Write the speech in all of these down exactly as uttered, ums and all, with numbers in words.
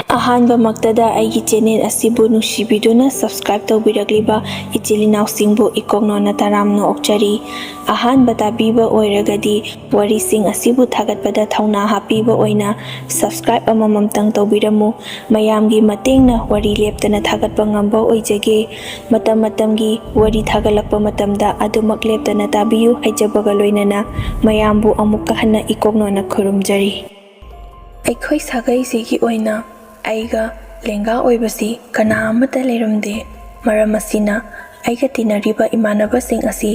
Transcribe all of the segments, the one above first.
ꯑꯍꯥꯟꯕꯃꯛꯇꯗ ꯑꯩꯒꯤ ꯆꯦꯅꯦꯜ ꯑꯁꯤꯕꯨ ꯅꯨꯡꯁꯤꯕꯤꯗꯨꯅ subscribe ꯇꯧꯕꯤꯔꯛꯂꯤꯕ ꯏꯆꯤꯜ ꯏꯅꯥꯎꯁꯤꯡꯕꯨ ꯏꯀꯣꯛꯅꯣꯅ ꯇꯔꯥꯝꯅ ꯑꯣꯛꯆꯔꯤ꯫ ꯑꯍꯥꯟꯕ ꯇꯥꯕꯤꯕ ꯑꯣꯏꯔꯒꯗꯤ ꯋꯥꯔꯤꯁꯤꯡ ꯑꯁꯤꯕꯨ ꯊꯥꯒꯠꯄꯗ ꯊꯧꯅꯥ ꯍꯥꯞꯄꯤꯕ ꯑꯣꯏꯅ subscribe ꯑꯃꯃꯝꯇꯪ ꯇꯧꯕꯤꯔꯝꯃꯨ꯫ ꯃꯌꯥꯝꯒꯤ ꯃꯇꯦꯡꯅ ꯋꯥꯔꯤ ꯂꯦꯞꯇꯅ ꯊꯥꯒꯠꯄ ꯉꯝꯕ ꯑꯣꯏꯖꯒꯦ꯫ ꯃꯇꯝ ꯃꯇꯝꯒꯤ ꯋꯥꯔꯤ ꯊꯥꯒꯠꯂꯛꯄ ꯃꯇꯝꯗ ꯑꯗꯨꯃꯛ ꯂꯦꯞꯇꯅ ꯇꯥꯕꯤꯌꯨ ꯍꯥꯏꯖꯕꯒ ꯂꯣꯏꯅꯅ ꯃꯌꯥꯝꯕꯨ ꯑꯃꯨꯛꯀ ꯍꯟꯅ ꯏꯀꯣꯛꯅꯣꯅ ꯈꯨꯔꯨꯝꯖꯔꯤ꯫ ꯑꯩꯈꯣꯏ ꯁꯥꯒꯩꯁꯤꯒꯤ ꯑꯣꯏꯅ ꯑꯩꯒ ꯂꯦꯡꯒꯥ ꯑꯣꯏꯕꯁꯤ ꯀꯅꯥ ꯑꯃꯠꯇ ꯂꯩꯔꯝꯗꯦ꯫ ꯃꯔꯝ ꯑꯁꯤꯅ ꯑꯩꯒ ꯇꯤꯟꯅꯔꯤꯕ ꯏꯃꯥꯟꯅꯕꯁꯤꯡ ꯑꯁꯤ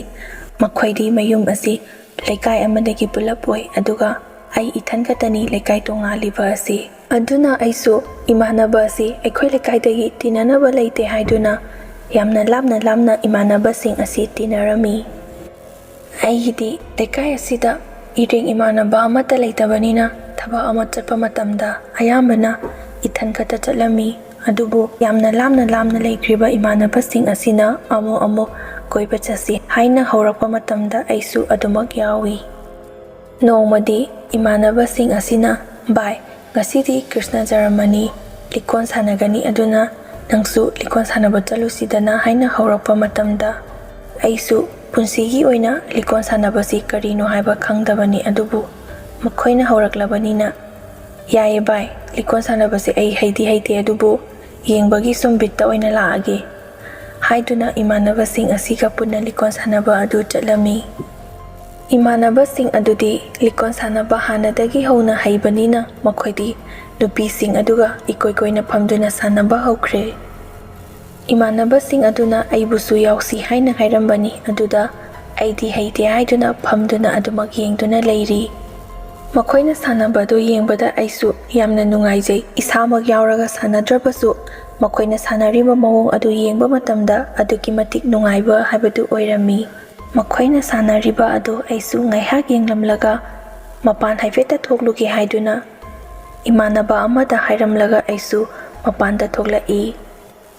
ꯃꯈꯣꯏꯗꯤ ꯃꯌꯨꯝ ꯑꯁꯤ ꯂꯩꯀꯥꯏ ꯑꯃꯗꯒꯤ ꯄꯨꯂꯞ ꯑꯣꯏ, ꯑꯗꯨꯒ ꯑꯩ ꯏꯊꯟ ꯈꯛꯇꯅꯤ ꯂꯩꯀꯥꯏ ꯇꯣꯉꯥꯜꯂꯤꯕ ꯑꯁꯤ꯫ ꯑꯗꯨꯅ ꯑꯩꯁꯨ ꯏꯃꯥꯟꯅꯕ ꯑꯁꯤ ꯑꯩꯈꯣꯏ ꯂꯩꯀꯥꯏꯗꯒꯤ ꯇꯤꯟꯅꯅꯕ ꯂꯩꯇꯦ ꯍꯥꯏꯗꯨꯅ ꯌꯥꯝꯅ ꯂꯥꯞꯅ ꯂꯥꯞꯅ ꯏꯃꯥꯟꯅꯕꯁꯤꯡ ꯑꯁꯤ ꯇꯤꯟꯅꯔꯝꯃꯤ꯫ ꯑꯩꯒꯤꯗꯤ ꯂꯩꯀꯥꯏ ꯑꯁꯤꯗ ꯏꯔꯦꯡ ꯏꯃꯥꯟꯅꯕ ꯑꯃꯠꯇ ꯂꯩꯇꯕꯅꯤꯅ ꯊꯕꯛ ꯑꯃ ꯆꯠꯄ ꯃꯇꯝꯗ ꯑꯌꯥꯝꯕꯅ ꯏꯊꯟ ꯈꯛꯇ ꯆꯠꯂꯝꯃꯤ꯫ ꯑꯗꯨꯕꯨ ꯌꯥꯝꯅ ꯂꯥꯞꯅ ꯂꯥꯞꯅ ꯂꯩꯈ꯭ꯔꯤꯕ ꯏꯃꯥꯟꯅꯕꯁꯤꯡ ꯑꯁꯤꯅ ꯑꯃꯨꯛ ꯑꯃꯨꯛ ꯀꯣꯏꯕ ꯆꯠꯁꯤ ꯍꯥꯏꯅ ꯍꯧꯔꯛꯄ ꯃꯇꯝꯗ ꯑꯩꯁꯨ ꯑꯗꯨꯃꯛ ꯌꯥꯎꯏ꯫ ꯅꯣꯡꯃꯗꯤ ꯏꯃꯥꯟꯅꯕꯁꯤꯡ ꯑꯁꯤꯅ, "ꯚꯥꯏ, ꯉꯁꯤꯗꯤ ꯀ꯭ꯔꯤꯁꯅ ꯖꯔꯃꯅꯤ, ꯂꯤꯀꯣꯟ ꯁꯥꯟꯅꯒꯅꯤ, ꯑꯗꯨꯅ ꯅꯪꯁꯨ ꯂꯤꯀꯣꯟ ꯁꯥꯟꯅꯕ ꯆꯠꯂꯨꯁꯤꯗꯅ" ꯍꯥꯏꯅ ꯍꯧꯔꯛꯄ ꯃꯇꯝꯗ, ꯑꯩꯁꯨ ꯄꯨꯟꯁꯤꯒꯤ ꯑꯣꯏꯅ ꯂꯤꯀꯣꯟ ꯁꯥꯟꯅꯕꯁꯤ ꯀꯔꯤꯅꯣ ꯍꯥꯏꯕ ꯈꯪꯗꯕꯅꯤ, ꯑꯗꯨꯕꯨ ꯃꯈꯣꯏꯅ ꯍꯧꯔꯛꯂꯕꯅꯤꯅ, "ꯌꯥꯏꯌꯦ ꯚꯥꯏ, ꯂꯤꯀꯣꯟ ꯁꯥꯟꯅꯕꯁꯦ ꯑꯩ ꯍꯩꯗꯤ ꯍꯩꯇꯦ, ꯑꯗꯨꯕꯨ ꯌꯦꯡꯕꯒꯤ ꯁꯨꯝ ꯕꯤꯠꯇ ꯑꯣꯏꯅ ꯂꯥꯛꯑꯒꯦ" ꯍꯥꯏꯗꯨꯅ ꯏꯃꯥꯟꯅꯕꯁꯤꯡ ꯑꯁꯤꯒ ꯄꯨꯟꯅ ꯂꯤꯀꯣꯟ ꯁꯥꯟꯅꯕ ꯑꯗꯨ ꯆꯠꯂꯝꯃꯤ꯫ ꯏꯃꯥꯟꯅꯕꯁꯤꯡ ꯑꯗꯨꯗꯤ ꯂꯤꯀꯣꯟ ꯁꯥꯟꯅꯕ ꯍꯥꯟꯅꯗꯒꯤ ꯍꯧꯅ ꯍꯩꯕꯅꯤꯅ ꯃꯈꯣꯏꯗꯤ ꯅꯨꯄꯤꯁꯤꯡ ꯑꯗꯨꯒ ꯏꯀꯣꯏ ꯀꯣꯏꯅ ꯐꯝꯗꯨꯅ ꯁꯥꯟꯅꯕ ꯍꯧꯈ꯭ꯔꯦ꯫ ꯏꯃꯥꯟꯅꯕꯁꯤꯡ ꯑꯗꯨꯅ ꯑꯩꯕꯨꯁꯨ ꯌꯥꯎꯁꯤ ꯍꯥꯏꯅ ꯍꯥꯏꯔꯝꯕꯅꯤ, ꯑꯗꯨꯗ ꯑꯩꯗꯤ ꯍꯩꯇꯦ ꯍꯥꯏꯗꯨꯅ ꯐꯝꯗꯨꯅ ꯑꯗꯨꯃꯛ ꯌꯦꯡꯗꯨꯅ ꯂꯩꯔꯤ꯫ ꯃꯈꯣꯏꯅ ꯁꯥꯟꯅꯕꯗꯨ ꯌꯦꯡꯕꯗ ꯑꯩꯁꯨ ꯌꯥꯝꯅ ꯅꯨꯡꯉꯥꯏꯖꯩ꯫ ꯏꯁꯥꯃꯛ ꯌꯥꯎꯔꯒ ꯁꯥꯟꯅꯗ꯭ꯔꯕꯁꯨ ꯃꯈꯣꯏꯅ ꯁꯥꯟꯅꯔꯤꯕ ꯃꯑꯣꯡ ꯑꯗꯨ ꯌꯦꯡꯕ ꯃꯇꯝꯗ ꯑꯗꯨꯛꯀꯤ ꯃꯇꯤꯛ ꯅꯨꯡꯉꯥꯏꯕ ꯍꯥꯏꯕꯗꯨ ꯑꯣꯏꯔꯝꯃꯤ꯫ ꯃꯈꯣꯏꯅ ꯁꯥꯟꯅꯔꯤꯕ ꯑꯗꯨ ꯑꯩꯁꯨ ꯉꯥꯏꯍꯥꯛ ꯌꯦꯡꯂꯝꯂꯒ ꯃꯄꯥꯟ ꯍꯥꯏꯐꯦꯠꯇ ꯊꯣꯛꯂꯨꯒꯦ ꯍꯥꯏꯗꯨꯅ ꯏꯃꯥꯟꯅꯕ ꯑꯃꯗ ꯍꯥꯏꯔꯝꯂꯒ ꯑꯩꯁꯨ ꯃꯄꯥꯟꯗ ꯊꯣꯛꯂꯛꯏ꯫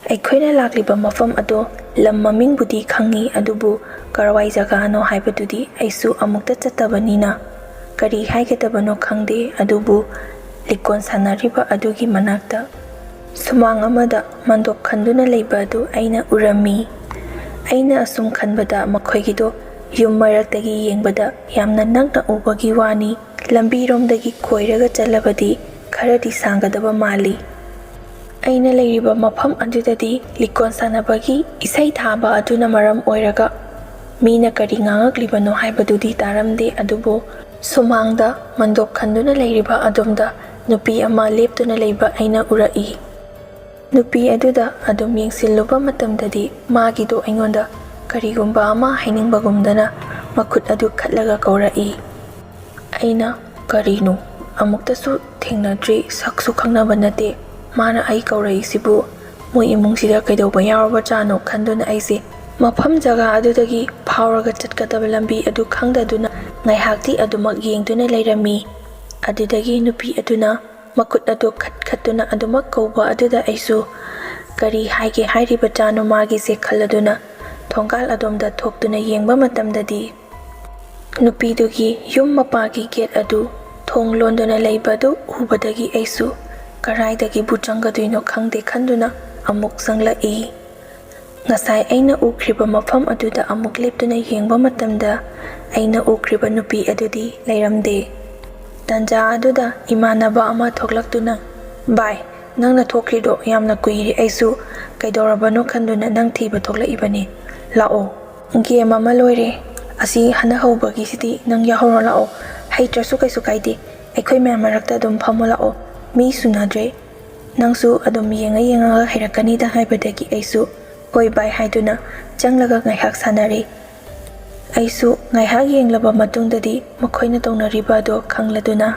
ꯑꯩꯈꯣꯏꯅ ꯂꯥꯛꯂꯤꯕ ꯃꯐꯝ ꯑꯗꯣ ꯂꯝ ꯃꯃꯤꯡꯕꯨꯗꯤ ꯈꯪꯉꯤ, ꯑꯗꯨꯕꯨ ꯀꯔꯋꯥꯏ ꯖꯒꯥꯅꯣ ꯍꯥꯏꯕꯗꯨꯗꯤ ꯑꯩꯁꯨ ꯑꯃꯨꯛꯇ ꯆꯠꯇꯕꯅꯤꯅ ꯀꯔꯤ ꯍꯥꯏꯒꯗꯕꯅꯣ ꯈꯪꯗꯦ꯫ ꯑꯗꯨꯕꯨ ꯂꯤꯀꯣꯟ ꯁꯥꯟꯅꯔꯤꯕ ꯑꯗꯨꯒꯤ ꯃꯅꯥꯛꯇ ꯁꯨꯃꯥꯡ ꯑꯃꯗ ꯃꯟꯗꯣꯞ ꯈꯟꯗꯨꯅ ꯂꯩꯕ ꯑꯗꯨ ꯑꯩꯅ ꯎꯔꯝꯃꯤ꯫ ꯑꯩꯅ ꯑꯁꯨꯝ ꯈꯟꯕꯗ ꯃꯈꯣꯏꯒꯤꯗꯣ ꯌꯨꯝ ꯃꯔꯛꯇꯒꯤ ꯌꯦꯡꯕꯗ ꯌꯥꯝꯅ ꯅꯛꯅ ꯎꯕꯒꯤ ꯋꯥꯅꯤ꯫ ꯂꯝꯕꯤꯔꯣꯝꯗꯒꯤ ꯀꯣꯏꯔꯒ ꯆꯠꯂꯕꯗꯤ ꯈꯔꯗꯤ ꯁꯥꯡꯒꯗꯕ ꯃꯥꯜꯂꯤ꯫ ꯑꯩꯅ ꯂꯩꯔꯤꯕ ꯃꯐꯝ ꯑꯗꯨꯗꯗꯤ ꯂꯤꯀꯣꯟ ꯁꯥꯟꯅꯕꯒꯤ ꯏꯁꯩ ꯊꯥꯕ ꯑꯗꯨꯅ ꯃꯔꯝ ꯑꯣꯏꯔꯒ ꯃꯤꯅ ꯀꯔꯤ ꯉꯥꯡꯉꯛꯂꯤꯕꯅꯣ ꯍꯥꯏꯕꯗꯨꯗꯤ ꯇꯥꯔꯝꯗꯦ, ꯑꯗꯨꯕꯨ ꯁꯨꯃꯥꯡꯗ ꯃꯟꯗꯣꯞ ꯈꯟꯗꯨꯅ ꯂꯩꯔꯤꯕ ꯑꯗꯣꯝꯗ ꯅꯨꯄꯤ ꯑꯃ ꯂꯦꯞꯇꯨꯅ ꯂꯩꯕ ꯑꯩꯅ ꯎꯔꯛꯏ꯫ ꯅꯨꯄꯤ ꯑꯗꯨꯗ ꯑꯗꯨꯝ ꯌꯦꯡꯁꯤꯜꯂꯨꯕ ꯃꯇꯝꯗꯗꯤ ꯃꯥꯒꯤꯗꯣ ꯑꯩꯉꯣꯟꯗ ꯀꯔꯤꯒꯨꯝꯕ ꯑꯃ ꯍꯥꯏꯅꯤꯡꯕꯒꯨꯝꯗꯅ ꯃꯈꯨꯠ ꯑꯗꯨ ꯈꯠꯂꯒ ꯀꯧꯔꯛꯏ꯫ ꯑꯩꯅ, "ꯀꯔꯤꯅꯣ? ꯑꯃꯨꯛꯇꯁꯨ ꯊꯦꯡꯅꯗ꯭ꯔꯤ, ꯁꯛꯁꯨ ꯈꯪꯅꯕ ꯅꯠꯇꯦ꯫ ꯃꯥꯅ ꯑꯩ ꯀꯧꯔꯛꯏꯁꯤꯕꯨ? ꯃꯣꯏ ꯏꯃꯨꯡꯁꯤꯗ ꯀꯩꯗꯧꯕ ꯌꯥꯎꯔꯕꯖꯥꯠꯅꯣ?" ꯈꯟꯗꯨꯅ ꯑꯩꯁꯦ ꯃꯐꯝ ꯖꯒꯥ ꯑꯗꯨꯗꯒꯤ ꯐꯥꯎꯔꯒ ꯆꯠꯀꯗꯕ ꯂꯝꯕꯤ ꯑꯗꯨ ꯈꯪꯗꯗꯨꯅ ꯉꯥꯏꯍꯥꯛꯇꯤ ꯑꯗꯨꯃꯛ ꯌꯦꯡꯗꯨꯅ ꯂꯩꯔꯝꯃꯤ꯫ ꯑꯗꯨꯗꯒꯤ ꯅꯨꯄꯤ ꯑꯗꯨꯅ ꯃꯈꯨꯠ ꯑꯗꯨ ꯈꯠ ꯈꯠꯇꯨꯅ ꯑꯗꯨꯃꯛ ꯀꯧꯕ ꯑꯗꯨꯗ ꯑꯩꯁꯨ ꯀꯔꯤ ꯍꯥꯏꯒꯦ ꯍꯥꯏꯔꯤꯕꯖꯥꯠꯅꯣ ꯃꯥꯒꯤꯁꯦ ꯈꯜꯂꯗꯨꯅ ꯊꯣꯡꯒꯥꯜ ꯑꯗꯣꯝꯗ ꯊꯣꯛꯇꯨꯅ ꯌꯦꯡꯕ ꯃꯇꯝꯗꯗꯤ ꯅꯨꯄꯤꯗꯨꯒꯤ ꯌꯨꯝ ꯃꯄꯥꯒꯤ ꯒꯦꯠ ꯑꯗꯨ ꯊꯣꯡ ꯂꯣꯟꯗꯨꯅ ꯂꯩꯕ ꯑꯗꯨ ꯎꯕꯗꯒꯤ ꯑꯩꯁꯨ ꯀꯔꯥꯏꯗꯒꯤꯕꯨ ꯆꯪꯒꯗꯣꯏꯅꯣ ꯈꯪꯗꯦ ꯈꯟꯗꯨꯅ ꯑꯃꯨꯛ ꯆꯪꯂꯛꯏ꯫ ꯉꯁꯥꯏ ꯑꯩꯅ ꯎꯈ꯭ꯔꯤꯕ ꯃꯐꯝ ꯑꯗꯨꯗ ꯑꯃꯨꯛ ꯂꯦꯞꯇꯨꯅ ꯌꯦꯡꯕ ꯃꯇꯝꯗ ꯑꯩꯅ ꯎꯈ꯭ꯔꯤꯕ ꯅꯨꯄꯤ ꯑꯗꯨꯗꯤ ꯂꯩꯔꯝꯗꯦ꯫ ꯇꯟꯖꯥ ꯑꯗꯨꯗ ꯏꯃꯥꯟꯅꯕ ꯑꯃ ꯊꯣꯛꯂꯛꯇꯨꯅ, "ꯚꯥꯏ, ꯅꯪꯅ ꯊꯣꯛꯈ꯭ꯔꯤꯗꯣ ꯌꯥꯝꯅ ꯀꯨꯏꯔꯦ, ꯑꯩꯁꯨ ꯀꯩꯗꯧꯔꯕꯅꯣ ꯈꯟꯗꯨꯅ ꯅꯪ ꯊꯤꯕ ꯊꯣꯛꯂꯛꯏꯕꯅꯤ꯫ ꯂꯥꯛꯑꯣ, ꯒꯦꯝ ꯑꯃ ꯂꯣꯏꯔꯦ, ꯑꯁꯤ ꯍꯟꯗꯛ ꯍꯧꯕꯒꯤꯁꯤꯗꯤ ꯅꯪ ꯌꯥꯎꯍꯧꯔꯣ ꯂꯥꯛꯑꯣ, ꯍꯩꯇ꯭ꯔꯁꯨ ꯀꯩꯁꯨ ꯀꯥꯏꯗꯦ, ꯑꯩꯈꯣꯏ ꯃꯌꯥꯝ ꯃꯔꯛꯇ ꯑꯗꯨꯝ ꯐꯝꯃꯣ ꯂꯥꯛꯑꯣ, ꯃꯤ ꯁꯨꯅꯗ꯭ꯔꯦ, ꯅꯪꯁꯨ ꯑꯗꯨꯝ ꯌꯦꯡꯉ ꯌꯦꯡꯉꯒ ꯍꯩꯔꯛꯀꯅꯤꯗ" ꯍꯥꯏꯕꯗꯒꯤ ꯑꯩꯁꯨ "ꯍꯣꯏ ꯚꯥꯏ" ꯍꯥꯏꯗꯨꯅ ꯆꯪꯂꯒ ꯉꯥꯏꯍꯥꯛ ꯁꯥꯟꯅꯔꯦ꯫ ꯑꯩꯁꯨ ꯉꯥꯏꯍꯥꯛ ꯌꯦꯡꯂꯕ ꯃꯇꯨꯡꯗꯗꯤ ꯃꯈꯣꯏꯅ ꯇꯧꯅꯔꯤꯕ ꯑꯗꯣ ꯈꯪꯂꯗꯨꯅ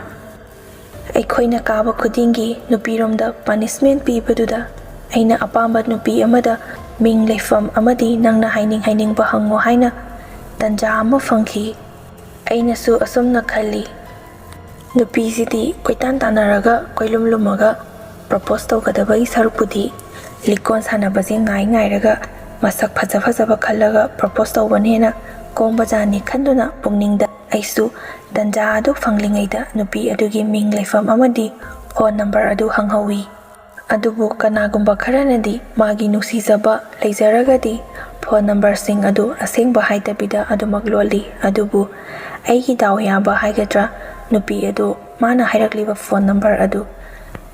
ꯑꯩꯈꯣꯏꯅ ꯀꯥꯕ ꯈꯨꯗꯤꯡꯒꯤ ꯅꯨꯄꯤꯔꯣꯝꯗ ꯄꯥꯅꯤꯁꯃꯦꯟ ꯄꯤꯕꯗꯨꯗ ꯑꯩꯅ ꯑꯄꯥꯝꯕ ꯅꯨꯄꯤ ꯑꯃꯗ ꯃꯤꯡ, ꯂꯩꯐꯝ ꯑꯃꯗꯤ ꯅꯪꯅ ꯍꯥꯏꯅꯤꯡ ꯍꯥꯏꯅꯤꯡꯕ ꯍꯪꯉꯣ ꯍꯥꯏꯅ ꯇꯟꯖꯥ ꯑꯃ ꯐꯪꯈꯤ꯫ ꯑꯩꯅꯁꯨ ꯑꯁꯨꯝꯅ ꯈꯜꯂꯤ, ꯅꯨꯄꯤꯁꯤꯗꯤ ꯀꯣꯏꯇꯥꯟ ꯇꯥꯟꯅꯔꯒ ꯀꯣꯏꯂꯨꯝ ꯂꯨꯝꯃꯒ ꯄ꯭ꯔꯣꯄꯣꯁ ꯇꯧꯒꯗꯕꯒꯤ ꯁꯔꯨꯛꯄꯨꯗꯤ ꯂꯤꯛꯀꯣꯟ ꯁꯥꯟꯅꯕꯁꯦ ꯉꯥꯏ ꯉꯥꯏꯔꯒ ꯃꯁꯛ ꯐꯖ ꯐꯖꯕ ꯈꯜꯂꯒ ꯄ꯭ꯔꯣꯄꯣꯁ ꯇꯧꯕꯅ ꯍꯦꯟꯅ ꯀꯣꯝꯕꯖꯥꯠꯅꯤ ꯈꯟꯗꯨꯅ ꯄꯨꯛꯅꯤꯡꯗ ꯑꯩꯁꯨ ꯇꯟꯖꯥ ꯑꯗꯨ ꯐꯪꯂꯤꯉꯩꯗ ꯅꯨꯄꯤ ꯑꯗꯨꯒꯤ ꯃꯤꯡ, ꯂꯩꯐꯝ ꯑꯃꯗꯤ ꯐꯣꯟ ꯅꯝꯕꯔ ꯑꯗꯨ ꯍꯪꯍꯧꯏ꯫ ꯑꯗꯨꯕꯨ ꯀꯅꯥꯒꯨꯝꯕ ꯈꯔꯅꯗꯤ ꯃꯥꯒꯤ ꯅꯨꯡꯁꯤꯖꯕ ꯂꯩꯖꯔꯒꯗꯤ ꯐꯣꯟ ꯅꯝꯕꯔꯁꯤꯡ ꯑꯗꯨ ꯑꯁꯦꯡꯕ ꯍꯥꯏꯗꯕꯤꯗ ꯑꯗꯨꯃꯛ ꯂꯣꯜꯂꯤ꯫ ꯑꯗꯨꯕꯨ ꯑꯩꯒꯤ ꯗꯥꯎ ꯌꯥꯕ ꯍꯥꯏꯒꯗ꯭ꯔꯥ, ꯅꯨꯄꯤ ꯑꯗꯨ ꯃꯥꯅ ꯍꯥꯏꯔꯛꯂꯤꯕ ꯐꯣꯟ ꯅꯝꯕꯔ ꯑꯗꯨ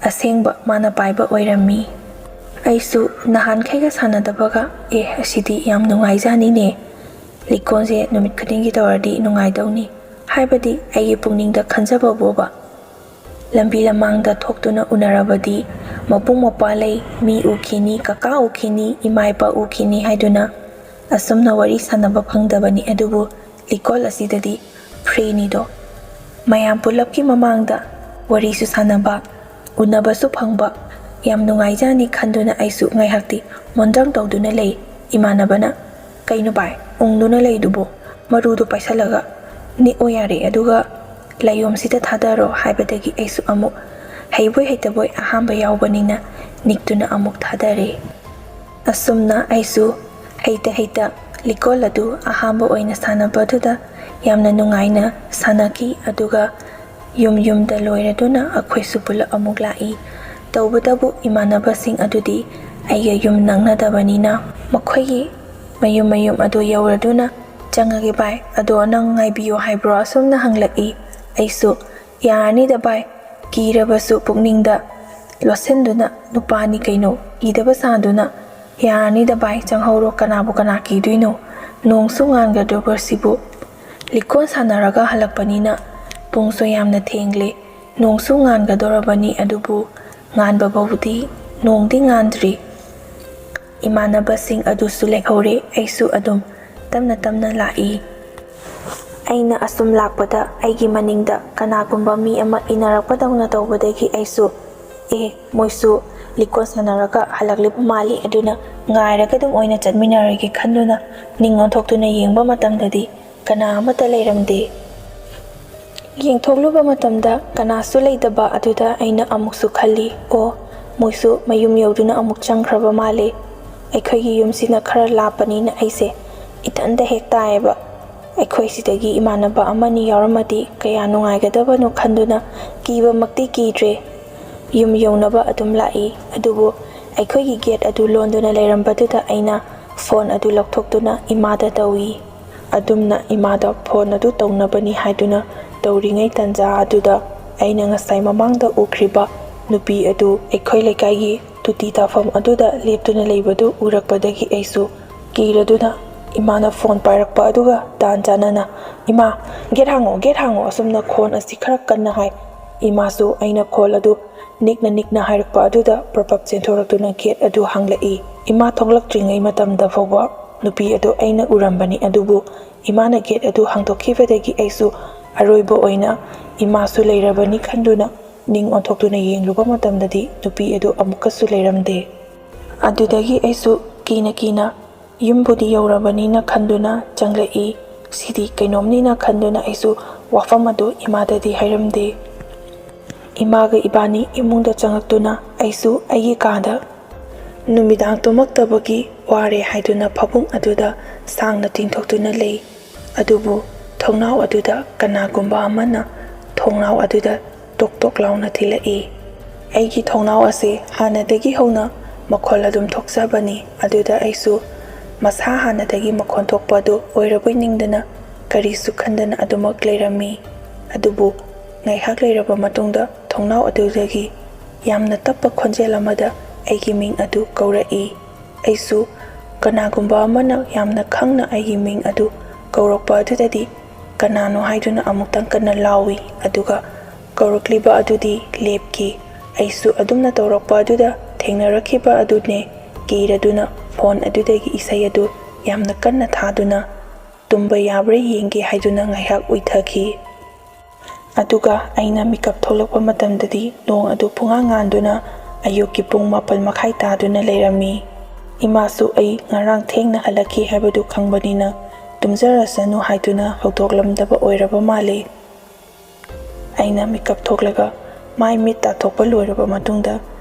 ꯑꯁꯦꯡꯕ ꯃꯥꯅ ꯄꯥꯏꯕ ꯑꯣꯏꯔꯝꯃꯤ꯫ ꯑꯩꯁꯨ ꯅꯍꯥꯟꯈꯩꯒ ꯁꯥꯟꯅꯗꯕꯒ, "ꯑꯦ, ꯑꯁꯤꯗꯤ ꯌꯥꯝ ꯅꯨꯡꯉꯥꯏꯖꯥꯅꯤꯅꯦ꯫ ꯂꯤꯀꯣꯟꯁꯦ ꯅꯨꯃꯤꯠ ꯈꯨꯗꯤꯡꯒꯤ ꯇꯧꯔꯗꯤ ꯅꯨꯡꯉꯥꯏꯗꯧꯅꯤ" ꯍꯥꯏꯕꯗꯤ ꯑꯩꯒꯤ ꯄꯨꯛꯅꯤꯡꯗ ꯈꯟꯖꯕ ꯕꯣꯕ꯫ ꯂꯝꯕꯤ ꯂꯃꯥꯡꯗ ꯊꯣꯛꯇꯨꯅ ꯎꯅꯔꯕꯗꯤ ꯃꯕꯨꯡ ꯃꯧꯄ꯭ꯋꯥ ꯂꯩ, ꯃꯤ ꯎꯈꯤꯅꯤ, ꯀꯀꯥ ꯎꯈꯤꯅꯤ, ꯏꯃꯥ ꯏꯄꯥ ꯎꯈꯤꯅꯤ ꯍꯥꯏꯗꯨꯅ ꯑꯁꯨꯝꯅ ꯋꯥꯔꯤ ꯁꯥꯟꯅꯕ ꯐꯪꯗꯕꯅꯤ꯫ ꯑꯗꯨꯕꯨ ꯂꯤꯀꯣꯜ ꯑꯁꯤꯗꯗꯤ ꯐ꯭ꯔꯤꯅꯤꯗꯣ꯫ ꯃꯌꯥꯝ ꯄꯨꯂꯞꯀꯤ ꯃꯃꯥꯡꯗ ꯋꯥꯔꯤꯁꯨ ꯁꯥꯟꯅꯕ, ꯎꯅꯕꯁꯨ ꯐꯪꯕ, ꯌꯥꯝ ꯅꯨꯡꯉꯥꯏꯖꯥꯅꯤ ꯈꯟꯗꯨꯅ ꯑꯩꯁꯨ ꯉꯥꯏꯍꯥꯛꯇꯤ ꯃꯣꯟꯗ꯭ꯔꯪ ꯇꯧꯗꯨꯅ ꯂꯩ꯫ ꯏꯃꯥꯟꯅꯕꯅ, "ꯀꯩꯅꯣ ꯚꯥꯏ, ꯎꯪꯗꯨꯅ ꯂꯩꯗꯨꯕꯨ? ꯃꯔꯨꯗꯨ ꯄꯥꯏꯁꯜꯂꯒ ꯅꯤꯛꯑꯣ ꯌꯥꯔꯦ, ꯑꯗꯨꯒ ꯂꯥꯏꯌꯣꯝꯁꯤꯗ ꯊꯥꯗꯔꯣ" ꯍꯥꯏꯕꯗꯒꯤ ꯑꯩꯁꯨ ꯑꯃꯨꯛ ꯍꯩꯕꯣꯏ ꯍꯩꯇꯕꯣꯏ ꯑꯍꯥꯟꯕ ꯌꯥꯎꯕꯅꯤꯅ ꯅꯤꯛꯇꯨꯅ ꯑꯃꯨꯛ ꯊꯥꯗꯔꯦ꯫ ꯑꯁꯨꯝꯅ ꯑꯩꯁꯨ ꯍꯩꯇ ꯍꯩꯇ ꯂꯤꯀꯣꯜ ꯑꯗꯨ ꯑꯍꯥꯟꯕ ꯑꯣꯏꯅ ꯁꯥꯟꯅꯕꯗꯨꯗ ꯌꯥꯝꯅ ꯅꯨꯡꯉꯥꯏꯅ ꯁꯥꯟꯅꯈꯤ꯫ ꯑꯗꯨꯒ ꯌꯨꯝ ꯌꯨꯝꯗ ꯂꯣꯏꯔꯗꯨꯅ ꯑꯩꯈꯣꯏꯁꯨ ꯄꯨꯂꯞ ꯑꯃꯨꯛ ꯂꯥꯛꯏ꯫ ꯇꯧꯕꯇꯕꯨ ꯏꯃꯥꯟꯅꯕꯁꯤꯡ ꯑꯗꯨꯗꯤ ꯑꯩꯒ ꯌꯨꯝ ꯅꯛꯅꯗꯕꯅꯤꯅ ꯃꯈꯣꯏꯒꯤ ꯃꯌꯨꯝ ꯃꯌꯨꯝ ꯑꯗꯨ ꯌꯧꯔꯗꯨꯅ, "ꯆꯪꯉꯒꯦ ꯚꯥꯏ, ꯑꯗꯣ ꯅꯪ ꯉꯥꯏꯕꯤꯌꯣ ꯍꯥꯏꯕ꯭ꯔꯣ?" ꯑꯁꯨꯝꯅ ꯍꯪꯂꯛꯏ꯫ ꯑꯩꯁꯨ, "ꯌꯥꯔꯅꯤꯗ ꯚꯥꯏ", ꯀꯤꯔꯕꯁꯨ ꯄꯨꯛꯅꯤꯡꯗ ꯂꯣꯠꯁꯤꯟꯗꯨꯅ, "ꯅꯨꯄꯥꯅꯤ ꯀꯩꯅꯣ", ꯀꯤꯗꯕ ꯁꯥꯗꯨꯅ, "ꯌꯥꯔꯅꯤꯗ ꯚꯥꯏ, ꯆꯪꯍꯧꯔꯣ, ꯀꯅꯥꯕꯨ ꯀꯅꯥ ꯀꯤꯗꯣꯏꯅꯣ? ꯅꯣꯡꯁꯨ ꯉꯥꯟꯒꯗꯧꯕꯁꯤꯕꯨ"꯫ ꯂꯤꯀꯣꯟ ꯁꯥꯟꯅꯔꯒ ꯍꯜꯂꯛꯄꯅꯤꯅ ꯄꯨꯡꯁꯨ ꯌꯥꯝꯅ ꯊꯦꯡꯂꯦ꯫ ꯅꯣꯡꯁꯨ ꯉꯥꯟꯒꯗꯧꯔꯕꯅꯤ, ꯑꯗꯨꯕꯨ ꯉꯥꯟꯕ ꯐꯥꯎꯕꯗꯤ ꯅꯣꯡꯗꯤ ꯉꯥꯟꯗ꯭ꯔꯤ꯫ ꯏꯃꯥꯟꯅꯕꯁꯤꯡ ꯑꯗꯨꯁꯨ ꯂꯩꯍꯧꯔꯦ꯫ ꯑꯩꯁꯨ ꯑꯗꯨꯝ ꯇꯞꯅ ꯇꯞꯅ ꯂꯥꯛꯏ꯫ ꯑꯩꯅ ꯑꯁꯨꯝ ꯂꯥꯛꯄꯗ ꯑꯩꯒꯤ ꯃꯅꯤꯡꯗ ꯀꯅꯥꯒꯨꯝꯕ ꯃꯤ ꯑꯃ ꯏꯟꯅꯔꯛꯄꯗꯧꯅ ꯇꯧꯕꯗꯒꯤ ꯑꯩꯁꯨ, "ꯑꯦ, ꯃꯣꯏꯁꯨ ꯂꯤꯀꯣꯟ ꯁꯥꯟꯅꯔꯒ ꯍꯜꯂꯛꯂꯤꯕ ꯃꯥꯜꯂꯤ, ꯑꯗꯨꯅ ꯉꯥꯏꯔꯒ ꯑꯗꯨꯝ ꯑꯣꯏꯅ ꯆꯠꯃꯤꯟꯅꯔꯒꯦ" ꯈꯟꯗꯨꯅ ꯅꯤꯡ ꯑꯣꯟꯊꯣꯛꯇꯨꯅ ꯌꯦꯡꯕ ꯃꯇꯝꯗꯗꯤ ꯀꯅꯥ ꯑꯃꯠꯇ ꯂꯩꯔꯝꯗꯦ꯫ ꯌꯦꯡꯊꯣꯛꯂꯨꯕ ꯃꯇꯝꯗ ꯀꯅꯥꯁꯨ ꯂꯩꯇꯕ ꯑꯗꯨꯗ ꯑꯩꯅ ꯑꯃꯨꯛꯁꯨ ꯈꯜꯂꯤ, "ꯑꯣ, ꯃꯣꯏꯁꯨ ꯃꯌꯨꯝ ꯌꯧꯗꯨꯅ ꯑꯃꯨꯛ ꯆꯪꯈ꯭ꯔꯕ ꯃꯥꯜꯂꯦ"꯫ ꯑꯩꯈꯣꯏꯒꯤ ꯌꯨꯝꯁꯤꯅ ꯈꯔ ꯂꯥꯞꯄꯅꯤꯅ ꯑꯩꯁꯦ ꯏꯊꯟꯗ ꯍꯦꯛ ꯇꯥꯏꯌꯦꯕ꯫ ꯑꯩꯈꯣꯏ ꯁꯤꯗꯒꯤ ꯏꯃꯥꯟꯅꯕ ꯑꯃꯅꯤ ꯌꯥꯎꯔꯝꯃꯗꯤ ꯀꯌꯥ ꯅꯨꯡꯉꯥꯏꯒꯗꯕꯅꯣ ꯈꯟꯗꯨꯅ ꯀꯤꯕꯃꯛꯇꯤ ꯀꯤꯗ꯭ꯔꯦ꯫ ꯌꯨꯝ ꯌꯧꯅꯕ ꯑꯗꯨꯝ ꯂꯥꯛꯏ, ꯑꯗꯨꯕꯨ ꯑꯩꯈꯣꯏꯒꯤ ꯒꯦꯠ ꯑꯗꯨ ꯂꯣꯟꯗꯨꯅ ꯂꯩꯔꯝꯕꯗꯨꯗ ꯑꯩꯅ ꯐꯣꯟ ꯑꯗꯨ ꯂꯧꯊꯣꯛꯇꯨꯅ ꯏꯃꯥꯗ ꯇꯧꯏ꯫ ꯑꯗꯨꯝꯅ ꯏꯃꯥꯗ ꯐꯣꯟ ꯑꯗꯨ ꯇꯧꯅꯕꯅꯤ ꯍꯥꯏꯗꯨꯅ ꯇꯧꯔꯤꯉꯩ ꯇꯟꯖꯥ ꯑꯗꯨꯗ ꯑꯩꯅ ꯉꯁꯥꯏ ꯃꯃꯥꯡꯗ ꯎꯈ꯭ꯔꯤꯕ ꯅꯨꯄꯤ ꯑꯗꯨ ꯑꯩꯈꯣꯏ ꯂꯩꯀꯥꯏꯒꯤ ꯇꯨꯇꯤ ꯇꯥꯐꯝ ꯑꯗꯨꯗ ꯂꯦꯞꯇꯨꯅ ꯂꯩꯕꯗꯨ ꯎꯔꯛꯄꯗꯒꯤ ꯑꯩꯁꯨ ꯀꯤꯔꯗꯨꯅ ꯏꯃꯥꯅ ꯐꯣꯟ ꯄꯥꯏꯔꯛꯄ ꯑꯗꯨꯒ ꯇꯥꯟ ꯆꯥꯅꯅ, "ꯏꯃꯥ, ꯒꯦꯠ ꯍꯥꯡꯉꯣ, ꯒꯦꯠ ꯍꯥꯡꯉꯣ," ꯑꯁꯨꯝꯅ ꯈꯣꯟ ꯑꯁꯤ ꯈꯔ ꯀꯟꯅ ꯍꯥꯏ꯫ ꯏꯃꯥꯁꯨ ꯑꯩꯅ ꯈꯣꯜ ꯑꯗꯨ ꯅꯤꯛꯅ ꯅꯤꯛꯅ ꯍꯥꯏꯔꯛꯄ ꯑꯗꯨꯗ ꯄ꯭ꯔꯞ ꯄ꯭ꯔꯞ ꯆꯦꯟꯊꯣꯔꯛꯇꯨꯅ ꯒꯦꯠ ꯑꯗꯨ ꯍꯥꯡꯂꯛꯏ꯫ ꯏꯃꯥ ꯊꯣꯛꯂꯛꯇ꯭ꯔꯤꯉꯩ ꯃꯇꯝꯗ ꯐꯥꯎꯕ ꯅꯨꯄꯤ ꯑꯗꯨ ꯑꯩꯅ ꯎꯔꯝꯕꯅꯤ, ꯑꯗꯨꯕꯨ ꯏꯃꯥꯅ ꯒꯦꯠ ꯑꯗꯨ ꯍꯥꯡꯗꯣꯛꯈꯤꯕꯗꯒꯤ ꯑꯩꯁꯨ ꯑꯔꯣꯏꯕ ꯑꯣꯏꯅ ꯏꯃꯥꯁꯨ ꯂꯩꯔꯕꯅꯤ ꯈꯟꯗꯨꯅ ꯅꯤꯡ ꯑꯣꯟꯊꯣꯛꯇꯨꯅ ꯌꯦꯡꯂꯨꯕ ꯃꯇꯝꯗꯗꯤ ꯅꯨꯄꯤ ꯑꯗꯨ ꯑꯃꯨꯛꯀꯁꯨ ꯂꯩꯔꯝꯗꯦ꯫ ꯑꯗꯨꯗꯒꯤ ꯑꯩꯁꯨ ꯀꯤꯅ ꯀꯤꯅ ꯌꯨꯝꯕꯨꯗꯤ ꯌꯧꯔꯕꯅꯤꯅ ꯈꯟꯗꯨꯅ ꯆꯪꯂꯛꯏ꯫ ꯁꯤꯗꯤ ꯀꯩꯅꯣꯝꯅꯤꯅ ꯈꯟꯗꯨꯅ ꯑꯩꯁꯨ ꯋꯥꯐꯝ ꯑꯗꯨ ꯏꯃꯥꯗꯗꯤ ꯍꯥꯏꯔꯝꯗꯦ꯫ ꯏꯃꯥꯒ ꯏꯕꯥꯅꯤ ꯏꯃꯨꯡꯗ ꯆꯪꯉꯛꯇꯨꯅ ꯑꯩꯁꯨ ꯑꯩꯒꯤ ꯀꯥꯗ ꯅꯨꯃꯤꯗꯥꯡ ꯇꯨꯝꯃꯛꯇꯕꯒꯤ ꯋꯥꯔꯦ ꯍꯥꯏꯗꯨꯅ ꯐꯃꯨꯡ ꯑꯗꯨꯗ ꯁꯥꯡꯅ ꯇꯤꯡꯊꯣꯛꯇꯨꯅ ꯂꯩ꯫ ꯑꯗꯨꯕꯨ ꯊꯣꯡꯅꯥꯎ ꯑꯗꯨꯗ ꯀꯅꯥꯒꯨꯝꯕ ꯑꯃꯅ ꯊꯣꯡꯅꯥꯎ ꯑꯗꯨꯗ ꯇꯣꯛ ꯇꯣꯛ ꯂꯥꯎꯅ ꯊꯤꯜꯂꯛꯏ꯫ ꯑꯩꯒꯤ ꯊꯣꯡꯅꯥꯎ ꯑꯁꯤ ꯍꯥꯟꯅꯗꯒꯤ ꯍꯧꯅ ꯃꯈꯣꯜ ꯑꯗꯨꯝ ꯊꯣꯛꯆꯕꯅꯤ꯫ ꯑꯗꯨꯗ ꯑꯩꯁꯨ ꯃꯁꯥ ꯍꯥꯟꯅꯗꯒꯤ ꯃꯈꯣꯟ ꯊꯣꯛꯄ ꯑꯗꯨ ꯑꯣꯏꯔꯕꯣꯏ ꯅꯤꯡꯗꯅ ꯀꯔꯤꯁꯨ ꯈꯟꯗꯅ ꯑꯗꯨꯃꯛ ꯂꯩꯔꯝꯃꯤ꯫ ꯑꯗꯨꯕꯨ ꯉꯥꯏꯍꯥꯛ ꯂꯩꯔꯕ ꯃꯇꯨꯡꯗ ꯊꯣꯡꯅꯥꯎ ꯑꯗꯨꯗꯒꯤ ꯌꯥꯝꯅ ꯇꯞꯄ ꯈꯣꯟꯖꯦꯜ ꯑꯃꯗ ꯑꯩꯒꯤ ꯃꯤꯡ ꯑꯗꯨ ꯀꯧꯔꯛꯏ꯫ ꯑꯩꯁꯨ ꯀꯅꯥꯒꯨꯝꯕ ꯑꯃꯅ ꯌꯥꯝꯅ ꯈꯪꯅ ꯑꯩꯒꯤ ꯃꯤꯡ ꯑꯗꯨ ꯀꯧꯔꯛꯄ ꯑꯗꯨꯗꯗꯤ ꯀꯅꯥꯅꯣ ꯍꯥꯏꯗꯨꯅ ꯑꯃꯨꯛꯇꯪ ꯀꯟꯅ ꯂꯥꯎꯏ꯫ ꯑꯗꯨꯒ ꯀꯧꯔꯛꯂꯤꯕ ꯑꯗꯨꯗꯤ ꯂꯦꯞꯈꯤ꯫ ꯑꯩꯁꯨ ꯑꯗꯨꯝꯅ ꯇꯧꯔꯛꯄ ꯑꯗꯨꯗ ꯊꯦꯡꯅꯔꯛꯈꯤꯕ ꯑꯗꯨꯅꯦ꯫ ꯀꯤꯔꯗꯨꯅ ꯐꯣꯟ ꯑꯗꯨꯗꯒꯤ ꯏꯁꯩ ꯑꯗꯨ ꯌꯥꯝꯅ ꯀꯟꯅ ꯊꯥꯗꯨꯅ ꯇꯨꯝꯕ ꯌꯥꯕ꯭ꯔꯥ ꯌꯦꯡꯒꯦ ꯍꯥꯏꯗꯨꯅ ꯉꯥꯏꯍꯥꯛ ꯎꯏꯊꯈꯤ꯫ ꯑꯗꯨꯒ ꯑꯩꯅ ꯃꯤꯀꯞ ꯊꯣꯛꯂꯛꯄ ꯃꯇꯝꯗꯗꯤ ꯅꯣꯡ ꯑꯗꯨ ꯄꯨꯡꯉꯥꯟ ꯉꯥꯟꯗꯨꯅ ꯑꯌꯨꯛꯀꯤ ꯄꯨꯡ ꯃꯥꯄꯜ ꯃꯈꯥꯏ ꯇꯥꯗꯨꯅ ꯂꯩꯔꯝꯃꯤ꯫ ꯏꯃꯥꯁꯨ ꯑꯩ ꯉꯔꯥꯡ ꯊꯦꯡꯅ ꯍꯜꯂꯛꯈꯤ ꯍꯥꯏꯕꯗꯨ ꯈꯪꯕꯅꯤꯅ ꯇꯨꯝꯖꯔꯁꯅꯨ ꯍꯥꯏꯗꯨꯅ ꯍꯧꯗꯣꯛꯂꯝꯗꯕ ꯑꯣꯏꯔꯕ ꯃꯥꯜꯂꯤ꯫ ꯑꯩꯅ ꯃꯤꯀꯞ ꯊꯣꯛꯂꯒ ꯃꯥꯏ ꯃꯤꯠ ꯇꯥꯊꯣꯛꯄ ꯂꯣꯏꯔꯕ ꯃꯇꯨꯡꯗ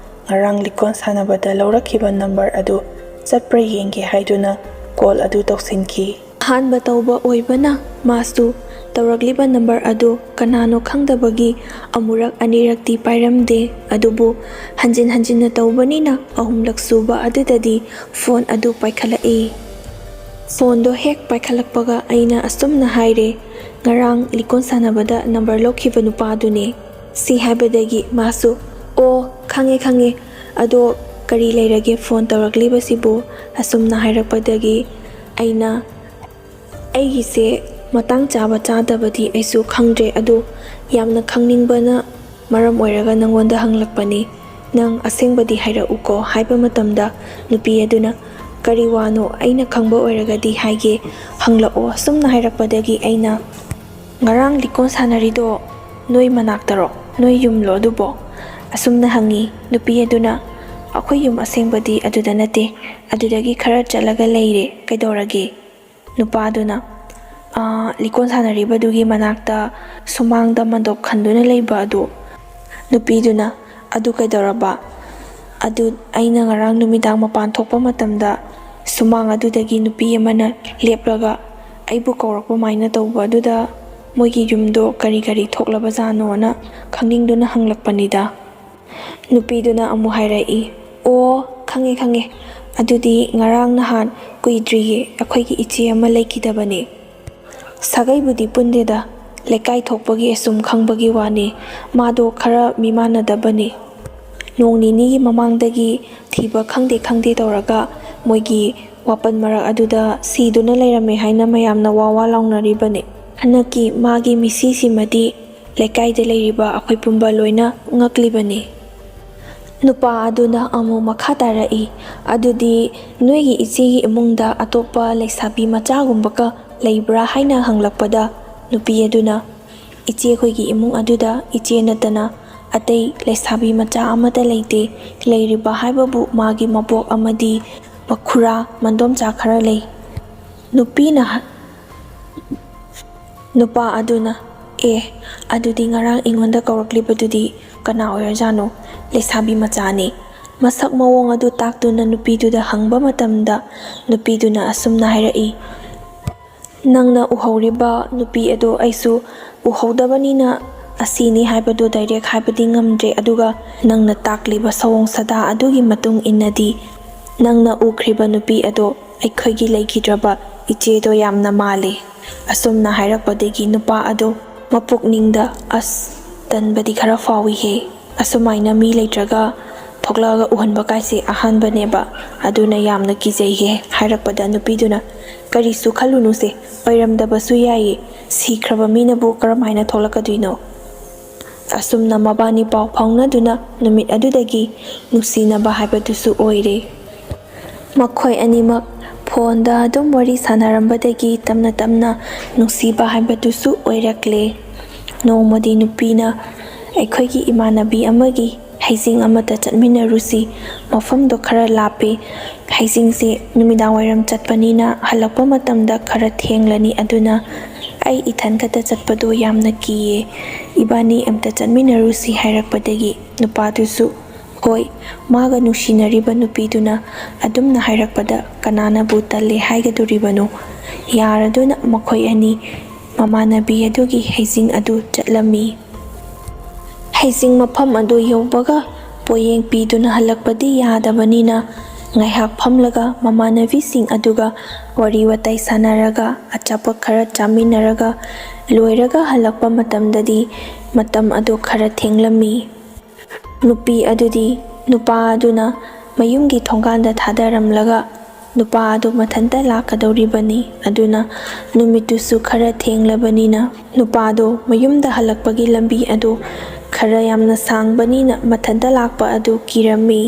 ꯉꯔꯥꯡ ꯂꯤꯀꯣꯟ ꯁꯥꯟꯅꯕꯗ ꯂꯧꯔꯛꯈꯤꯕ ꯅꯝꯕꯔ ꯑꯗꯨ ꯆꯠꯄ꯭ꯔꯥ ꯌꯦꯡꯒꯦ ꯍꯥꯏꯗꯨꯅ ꯀꯣꯜ ꯑꯗꯨ ꯇꯧꯁꯤꯟꯈꯤ꯫ ꯑꯍꯥꯟꯕ ꯇꯧꯕ ꯑꯣꯏꯕꯅ ꯃꯥꯁꯨ ꯇꯧꯔꯛꯂꯤꯕ ꯅꯝꯕꯔ ꯑꯗꯨ ꯀꯅꯥꯅꯣ ꯈꯪꯗꯕꯒꯤ ꯑꯃꯨꯔꯛ ꯑꯅꯤꯔꯛꯇꯤ ꯄꯥꯏꯔꯝꯗꯦ꯫ ꯑꯗꯨꯕꯨ ꯍꯟꯖꯤꯟ ꯍꯟꯖꯤꯟꯅ ꯇꯧꯕꯅꯤꯅ ꯑꯍꯨꯝꯂꯛ ꯁꯨꯕ ꯑꯗꯨꯗꯗꯤ ꯐꯣꯟ ꯑꯗꯨ ꯄꯥꯏꯈꯠꯂꯛꯏ꯫ ꯐꯣꯟꯗꯣ ꯍꯦꯛ ꯄꯥꯏꯈꯠꯂꯛꯄꯒ ꯑꯩꯅ ꯑꯁꯨꯝꯅ ꯍꯥꯏꯔꯦ, "ꯉꯔꯥꯡ ꯂꯤꯀꯣꯟ ꯁꯥꯟꯅꯕꯗ ꯅꯝꯕꯔ ꯂꯧꯈꯤꯕ ꯅꯨꯄꯥꯗꯨꯅꯦ"꯫ ꯁꯤ ꯍꯥꯏꯕꯗꯒꯤ ꯃꯥꯁꯨ, "ꯑꯣ, ꯈꯪꯉꯦ, ꯈꯪꯉꯦ꯫ ꯑꯗꯣ ꯀꯔꯤ ꯂꯩꯔꯒꯦ ꯐꯣꯟ ꯇꯧꯔꯛꯂꯤꯕꯁꯤꯕꯨ?" ꯑꯁꯨꯝꯅ ꯍꯥꯏꯔꯛꯄꯗꯒꯤ ꯑꯩꯅ, "ꯑꯩꯒꯤꯁꯦ ꯃꯇꯥꯡ ꯆꯥꯕ ꯆꯥꯗꯕꯗꯤ ꯑꯩꯁꯨ ꯈꯪꯗ꯭ꯔꯦ, ꯑꯗꯣ ꯌꯥꯝꯅ ꯈꯪꯅꯤꯡꯕꯅ ꯃꯔꯝ ꯑꯣꯏꯔꯒ ꯅꯪꯉꯣꯟꯗ ꯍꯪꯂꯛꯄꯅꯤ꯫ ꯅꯪ ꯑꯁꯦꯡꯕꯗꯤ ꯍꯥꯏꯔꯛꯎꯀꯣ" ꯍꯥꯏꯕ ꯃꯇꯝꯗ ꯅꯨꯄꯤ ꯑꯗꯨꯅ, "ꯀꯔꯤ ꯋꯥꯅꯣ? ꯑꯩꯅ ꯈꯪꯕ ꯑꯣꯏꯔꯒꯗꯤ ꯍꯥꯏꯒꯦ, ꯍꯪꯂꯛꯑꯣ" ꯑꯁꯨꯝꯅ ꯍꯥꯏꯔꯛꯄꯗꯒꯤ ꯑꯩꯅ, "ꯉꯔꯥꯡ ꯂꯤꯀꯣꯟ ꯁꯥꯟꯅꯔꯤꯗꯣ ꯅꯣꯏ ꯃꯅꯥꯛꯇꯔꯣ? ꯅꯣꯏ ꯌꯨꯝꯂꯣ ꯑꯗꯨꯕꯣ?" ꯑꯁꯨꯝꯅ ꯍꯪꯉꯤ꯫ ꯅꯨꯄꯤ ꯑꯗꯨꯅ, "ꯑꯩꯈꯣꯏ ꯌꯨꯝ ꯑꯁꯦꯡꯕꯗꯤ ꯑꯗꯨꯗ ꯅꯠꯇꯦ, ꯑꯗꯨꯗꯒꯤ ꯈꯔ ꯆꯠꯂꯒ ꯂꯩꯔꯦ꯫ ꯀꯩꯗꯧꯔꯒꯦ?" ꯅꯨꯄꯥꯗꯨꯅ, "ꯑꯥ, ꯂꯤꯀꯣꯟ ꯁꯥꯟꯅꯔꯤꯕꯗꯨꯒꯤ ꯃꯅꯥꯛꯇ ꯁꯨꯃꯥꯡꯗ ꯃꯟꯗꯣꯞ ꯈꯟꯗꯨꯅ ꯂꯩꯕ ꯑꯗꯨ"꯫ ꯅꯨꯄꯤꯗꯨꯅ, "ꯑꯗꯨ ꯀꯩꯗꯧꯔꯕ?" "ꯑꯗꯨ ꯑꯩꯅ ꯉꯔꯥꯡ ꯅꯨꯃꯤꯗꯥꯡ ꯃꯄꯥꯟ ꯊꯣꯛꯄ ꯃꯇꯝꯗ ꯁꯨꯃꯥꯡ ꯑꯗꯨꯗꯒꯤ ꯅꯨꯄꯤ ꯑꯃꯅ ꯂꯦꯞꯂꯒ ꯑꯩꯕꯨ ꯀꯧꯔꯛꯄꯃꯥꯏꯅ ꯇꯧꯕ ꯑꯗꯨꯗ ꯃꯣꯏꯒꯤ ꯌꯨꯝꯗꯣ ꯀꯔꯤ ꯀꯔꯤ ꯊꯣꯛꯂꯕꯖꯥꯠꯅꯣꯅ ꯈꯪꯅꯤꯡꯗꯨꯅ ꯍꯪꯂꯛꯄꯅꯤꯗ"꯫ ꯅꯨꯄꯤꯗꯨꯅ ꯑꯃꯨꯛ ꯍꯥꯏꯔꯛꯏ, "ꯑꯣ, ꯈꯪꯉꯦ, ꯈꯪꯉꯦ꯫ ꯑꯗꯨꯗꯤ ꯉꯔꯥꯡ ꯅꯍꯥꯟ ꯀꯨꯏꯗ꯭ꯔꯤꯌꯦ, ꯑꯩꯈꯣꯏꯒꯤ ꯏꯆꯦ ꯑꯃ ꯂꯩꯈꯤꯗꯕꯅꯦ꯫ ꯁꯥꯒꯩꯕꯨꯗꯤ ꯄꯨꯟꯗꯦꯗ, ꯂꯩꯀꯥꯏ ꯊꯣꯛꯄꯒꯤ ꯑꯁꯨꯝ ꯈꯪꯕꯒꯤ ꯋꯥꯅꯤ꯫ ꯃꯥꯗꯣ ꯈꯔ ꯃꯤꯃꯥꯟꯅꯗꯕꯅꯦ꯫ ꯅꯣꯡ ꯅꯤꯅꯤꯒꯤ ꯃꯃꯥꯡꯗꯒꯤ ꯊꯤꯕ ꯈꯪꯗꯦ ꯈꯪꯗꯦ ꯇꯧꯔꯒ ꯃꯣꯏꯒꯤ ꯋꯥꯄꯟ ꯃꯔꯛ ꯑꯗꯨꯗ ꯁꯤꯗꯨꯅ ꯂꯩꯔꯝꯃꯦ ꯍꯥꯏꯅ ꯃꯌꯥꯝꯅ ꯋꯥ ꯋꯥ ꯂꯥꯎꯅꯔꯤꯕꯅꯦ꯫ ꯍꯟꯗꯛꯀꯤ ꯃꯥꯒꯤ ꯃꯤꯁꯤꯁꯤꯃꯗꯤ ꯂꯩꯀꯥꯏꯗ ꯂꯩꯔꯤꯕ ꯑꯩꯈꯣꯏ ꯄꯨꯝꯕ ꯂꯣꯏꯅ ꯉꯛꯂꯤꯕꯅꯤ"꯫ ꯅꯨꯄꯥ ꯑꯗꯨꯅ ꯑꯃꯨꯛ ꯃꯈꯥ ꯇꯥꯔꯛꯏ, "ꯑꯗꯨꯗꯤ ꯅꯣꯏꯒꯤ ꯏꯆꯦꯒꯤ ꯏꯃꯨꯡꯗ ꯑꯇꯣꯞꯄ ꯂꯩꯁꯥꯕꯤ ꯃꯆꯥꯒꯨꯝꯕꯒ ꯂꯩꯕ꯭ꯔꯥ?" ꯍꯥꯏꯅ ꯍꯪꯂꯛꯄꯗ ꯅꯨꯄꯤ ꯑꯗꯨꯅ, "ꯏꯆꯦꯈꯣꯏꯒꯤ ꯏꯃꯨꯡ ꯑꯗꯨꯗ ꯏꯆꯦ ꯅꯠꯇꯅ ꯑꯇꯩ ꯂꯩꯁꯥꯕꯤ ꯃꯆꯥ ꯑꯃꯠꯇ ꯂꯩꯇꯦ꯫ ꯂꯩꯔꯤꯕ ꯍꯥꯏꯕꯕꯨ ꯃꯥꯒꯤ ꯃꯕꯣꯛ ꯑꯃꯗꯤ ꯃꯈꯨꯔꯥ ꯃꯟꯗꯣꯝꯆꯥ ꯈꯔ ꯂꯩ"꯫ ꯅꯨꯄꯤꯅ ꯍ-, ꯅꯨꯄꯥ ꯑꯗꯨꯅ, "ꯑꯦ, ꯑꯗꯨꯗꯤ ꯉꯔꯥꯡ ꯑꯩꯉꯣꯟꯗ ꯀꯧꯔꯛꯂꯤꯕꯗꯨꯗꯤ ꯀꯅꯥ ꯑꯣꯏꯔꯖꯥꯠꯅꯣ? ꯂꯩꯁꯥꯕꯤ ꯃꯆꯥꯅꯤ"꯫ ꯃꯁꯛ ꯃꯑꯣꯡ ꯑꯗꯨ ꯇꯥꯛꯇꯨꯅ ꯅꯨꯄꯤꯗꯨꯗ ꯍꯪꯕ ꯃꯇꯝꯗ ꯅꯨꯄꯤꯗꯨꯅ ꯑꯁꯨꯝꯅ ꯍꯥꯏꯔꯛꯏ, "ꯅꯪꯅ ꯎꯍꯧꯔꯤꯕ ꯅꯨꯄꯤ ꯑꯗꯣ ꯑꯩꯁꯨ ꯎꯍꯧꯗꯕꯅꯤꯅ ꯑꯁꯤꯅꯤ ꯍꯥꯏꯕꯗꯨ ꯗꯥꯏꯔꯦꯛ ꯍꯥꯏꯕꯗꯤ ꯉꯝꯗ꯭ꯔꯦ, ꯑꯗꯨꯒ ꯅꯪꯅ ꯇꯥꯛꯂꯤꯕ ꯁꯑꯣꯡ ꯁꯥꯗꯥ ꯑꯗꯨꯒꯤ ꯃꯇꯨꯡ ꯏꯟꯅꯗꯤ ꯅꯪꯅ ꯎꯈ꯭ꯔꯤꯕ ꯅꯨꯄꯤ ꯑꯗꯣ ꯑꯩꯈꯣꯏꯒꯤ ꯂꯩꯈꯤꯗ꯭ꯔꯕ ꯏꯆꯦꯗꯣ ꯌꯥꯝꯅ ꯃꯥꯜꯂꯤ"꯫ ꯑꯁꯨꯝꯅ ꯍꯥꯏꯔꯛꯄꯗꯒꯤ ꯅꯨꯄꯥ ꯑꯗꯣ ꯃꯄꯨꯛꯅꯤꯡꯗ "ꯑꯁ, ꯇꯟꯕꯗꯤ ꯈꯔ ꯐꯥꯎꯏꯍꯦ, ꯑꯁꯨꯃꯥꯏꯅ ꯃꯤ ꯂꯩꯇ꯭ꯔꯒ ꯊꯣꯛꯂꯛꯑꯒ ꯎꯍꯟꯕ ꯀꯥꯏꯁꯦ ꯑꯍꯥꯟꯕꯅꯦꯕ, ꯑꯗꯨꯅ ꯌꯥꯝꯅ ꯀꯤꯖꯩꯍꯦ" ꯍꯥꯏꯔꯛꯄꯗ ꯅꯨꯄꯤꯗꯨꯅ "ꯀꯔꯤꯁꯨ ꯈꯜꯂꯨꯅꯨꯁꯦ, ꯑꯣꯏꯔꯝꯗꯕꯁꯨ ꯌꯥꯏꯌꯦ, ꯁꯤꯈ꯭ꯔꯕ ꯃꯤꯅꯕꯨ ꯀꯔꯝꯍꯥꯏꯅ ꯊꯣꯛꯂꯛꯀꯗꯣꯏꯅꯣ?" ꯑꯁꯨꯝꯅ ꯃꯕꯥꯅꯤ ꯄꯥꯎ ꯐꯥꯎꯅꯗꯨꯅ ꯅꯨꯃꯤꯠ ꯑꯗꯨꯗꯒꯤ ꯅꯨꯡꯁꯤꯅꯕ ꯍꯥꯏꯕꯗꯨꯁꯨ ꯑꯣꯏꯔꯦ꯫ ꯃꯈꯣꯏ ꯑꯅꯤꯃꯛ ꯐꯣꯟꯗ ꯑꯗꯨꯝ ꯋꯥꯔꯤ ꯁꯥꯟꯅꯔꯝꯕꯗꯒꯤ ꯇꯞꯅ ꯇꯞꯅ ꯅꯨꯡꯁꯤꯕ ꯍꯥꯏꯕꯗꯨꯁꯨ ꯑꯣꯏꯔꯛꯂꯦ꯫ ꯅꯣꯡꯃꯗꯤ ꯅꯨꯄꯤꯅ "ꯑꯩꯈꯣꯏꯒꯤ ꯏꯃꯥꯟꯅꯕꯤ ꯑꯃꯒꯤ ꯍꯩꯖꯤꯡ ꯑꯃꯗ ꯆꯠꯃꯤꯟꯅꯔꯨꯁꯤ, ꯃꯐꯝꯗꯣ ꯈꯔ ꯂꯥꯞꯄꯦ, ꯍꯩꯖꯤꯡꯁꯦ ꯅꯨꯃꯤꯗꯥꯡ ꯋꯥꯏꯔꯝ ꯆꯠꯄꯅꯤꯅ ꯍꯜꯂꯛꯄ ꯃꯇꯝꯗ ꯈꯔ ꯊꯦꯡꯂꯅꯤ, ꯑꯗꯨꯅ ꯑꯩ ꯏꯊꯟ ꯈꯛꯇ ꯆꯠꯄꯗꯣ ꯌꯥꯝꯅ ꯀꯤꯌꯦ, ꯏꯕꯥꯅꯤ ꯑꯝꯇ ꯆꯠꯃꯤꯟꯅꯔꯨꯁꯤ" ꯍꯥꯏꯔꯛꯄꯗꯒꯤ ꯅꯨꯄꯥꯗꯨꯁꯨ "ꯍꯣꯏ"꯫ ꯃꯥꯒ ꯅꯨꯡꯁꯤꯅꯔꯤꯕ ꯅꯨꯄꯤꯗꯨꯅ ꯑꯗꯨꯝꯅ ꯍꯥꯏꯔꯛꯄꯗ ꯀꯅꯥꯅꯕꯨ ꯇꯜꯂꯦ ꯍꯥꯏꯒꯗꯣꯔꯤꯕꯅꯣ? ꯌꯥꯔꯗꯨꯅ ꯃꯈꯣꯏ ꯑꯅꯤ ꯃꯃꯥꯟꯅꯕꯤ ꯑꯗꯨꯒꯤ ꯍꯩꯖꯤꯡ ꯑꯗꯨ ꯆꯠꯂꯝꯃꯤ꯫ ꯍꯩꯖꯤꯡ ꯃꯐꯝ ꯑꯗꯨ ꯌꯧꯕꯒ ꯄꯣꯌꯦꯡ ꯄꯤꯗꯨꯅ ꯍꯜꯂꯛꯄꯗꯤ ꯌꯥꯗꯕꯅꯤꯅ, ꯉꯥꯏꯍꯥꯛ ꯐꯝꯂꯒ ꯃꯃꯥꯟꯅꯕꯤꯁꯤꯡ ꯑꯗꯨꯒ ꯋꯥꯔꯤ ꯋꯥꯇꯥꯏ ꯁꯥꯟꯅꯔꯒ ꯑꯆꯥꯄꯣꯠ ꯈꯔ ꯆꯥꯃꯤꯟꯅꯔꯒ ꯂꯣꯏꯔꯒ ꯍꯜꯂꯛꯄ ꯃꯇꯝꯗꯗꯤ ꯃꯇꯝ ꯑꯗꯨ ꯈꯔ ꯊꯦꯡꯂꯝꯃꯤ꯫ ꯅꯨꯄꯤ ꯑꯗꯨꯗꯤ ꯅꯨꯄꯥ ꯑꯗꯨꯅ ꯃꯌꯨꯝꯒꯤ ꯊꯣꯡꯒꯥꯟꯗ ꯊꯥꯗꯔꯝꯂꯒ ꯅꯨꯄꯥ ꯑꯗꯨ ꯃꯊꯟꯇ ꯂꯥꯛꯀꯗꯧꯔꯤꯕꯅꯤ꯫ ꯑꯗꯨꯅ ꯅꯨꯃꯤꯠꯇꯨꯁꯨ ꯈꯔ ꯊꯦꯡꯂꯕꯅꯤꯅ ꯅꯨꯄꯥꯗꯣ ꯃꯌꯨꯝꯗ ꯍꯜꯂꯛꯄꯒꯤ ꯂꯝꯕꯤ ꯑꯗꯨ ꯈꯔ ꯌꯥꯝꯅ ꯁꯥꯡꯕꯅꯤꯅ ꯃꯊꯟꯇ ꯂꯥꯛꯄ ꯑꯗꯨ ꯀꯤꯔꯝꯃꯤ꯫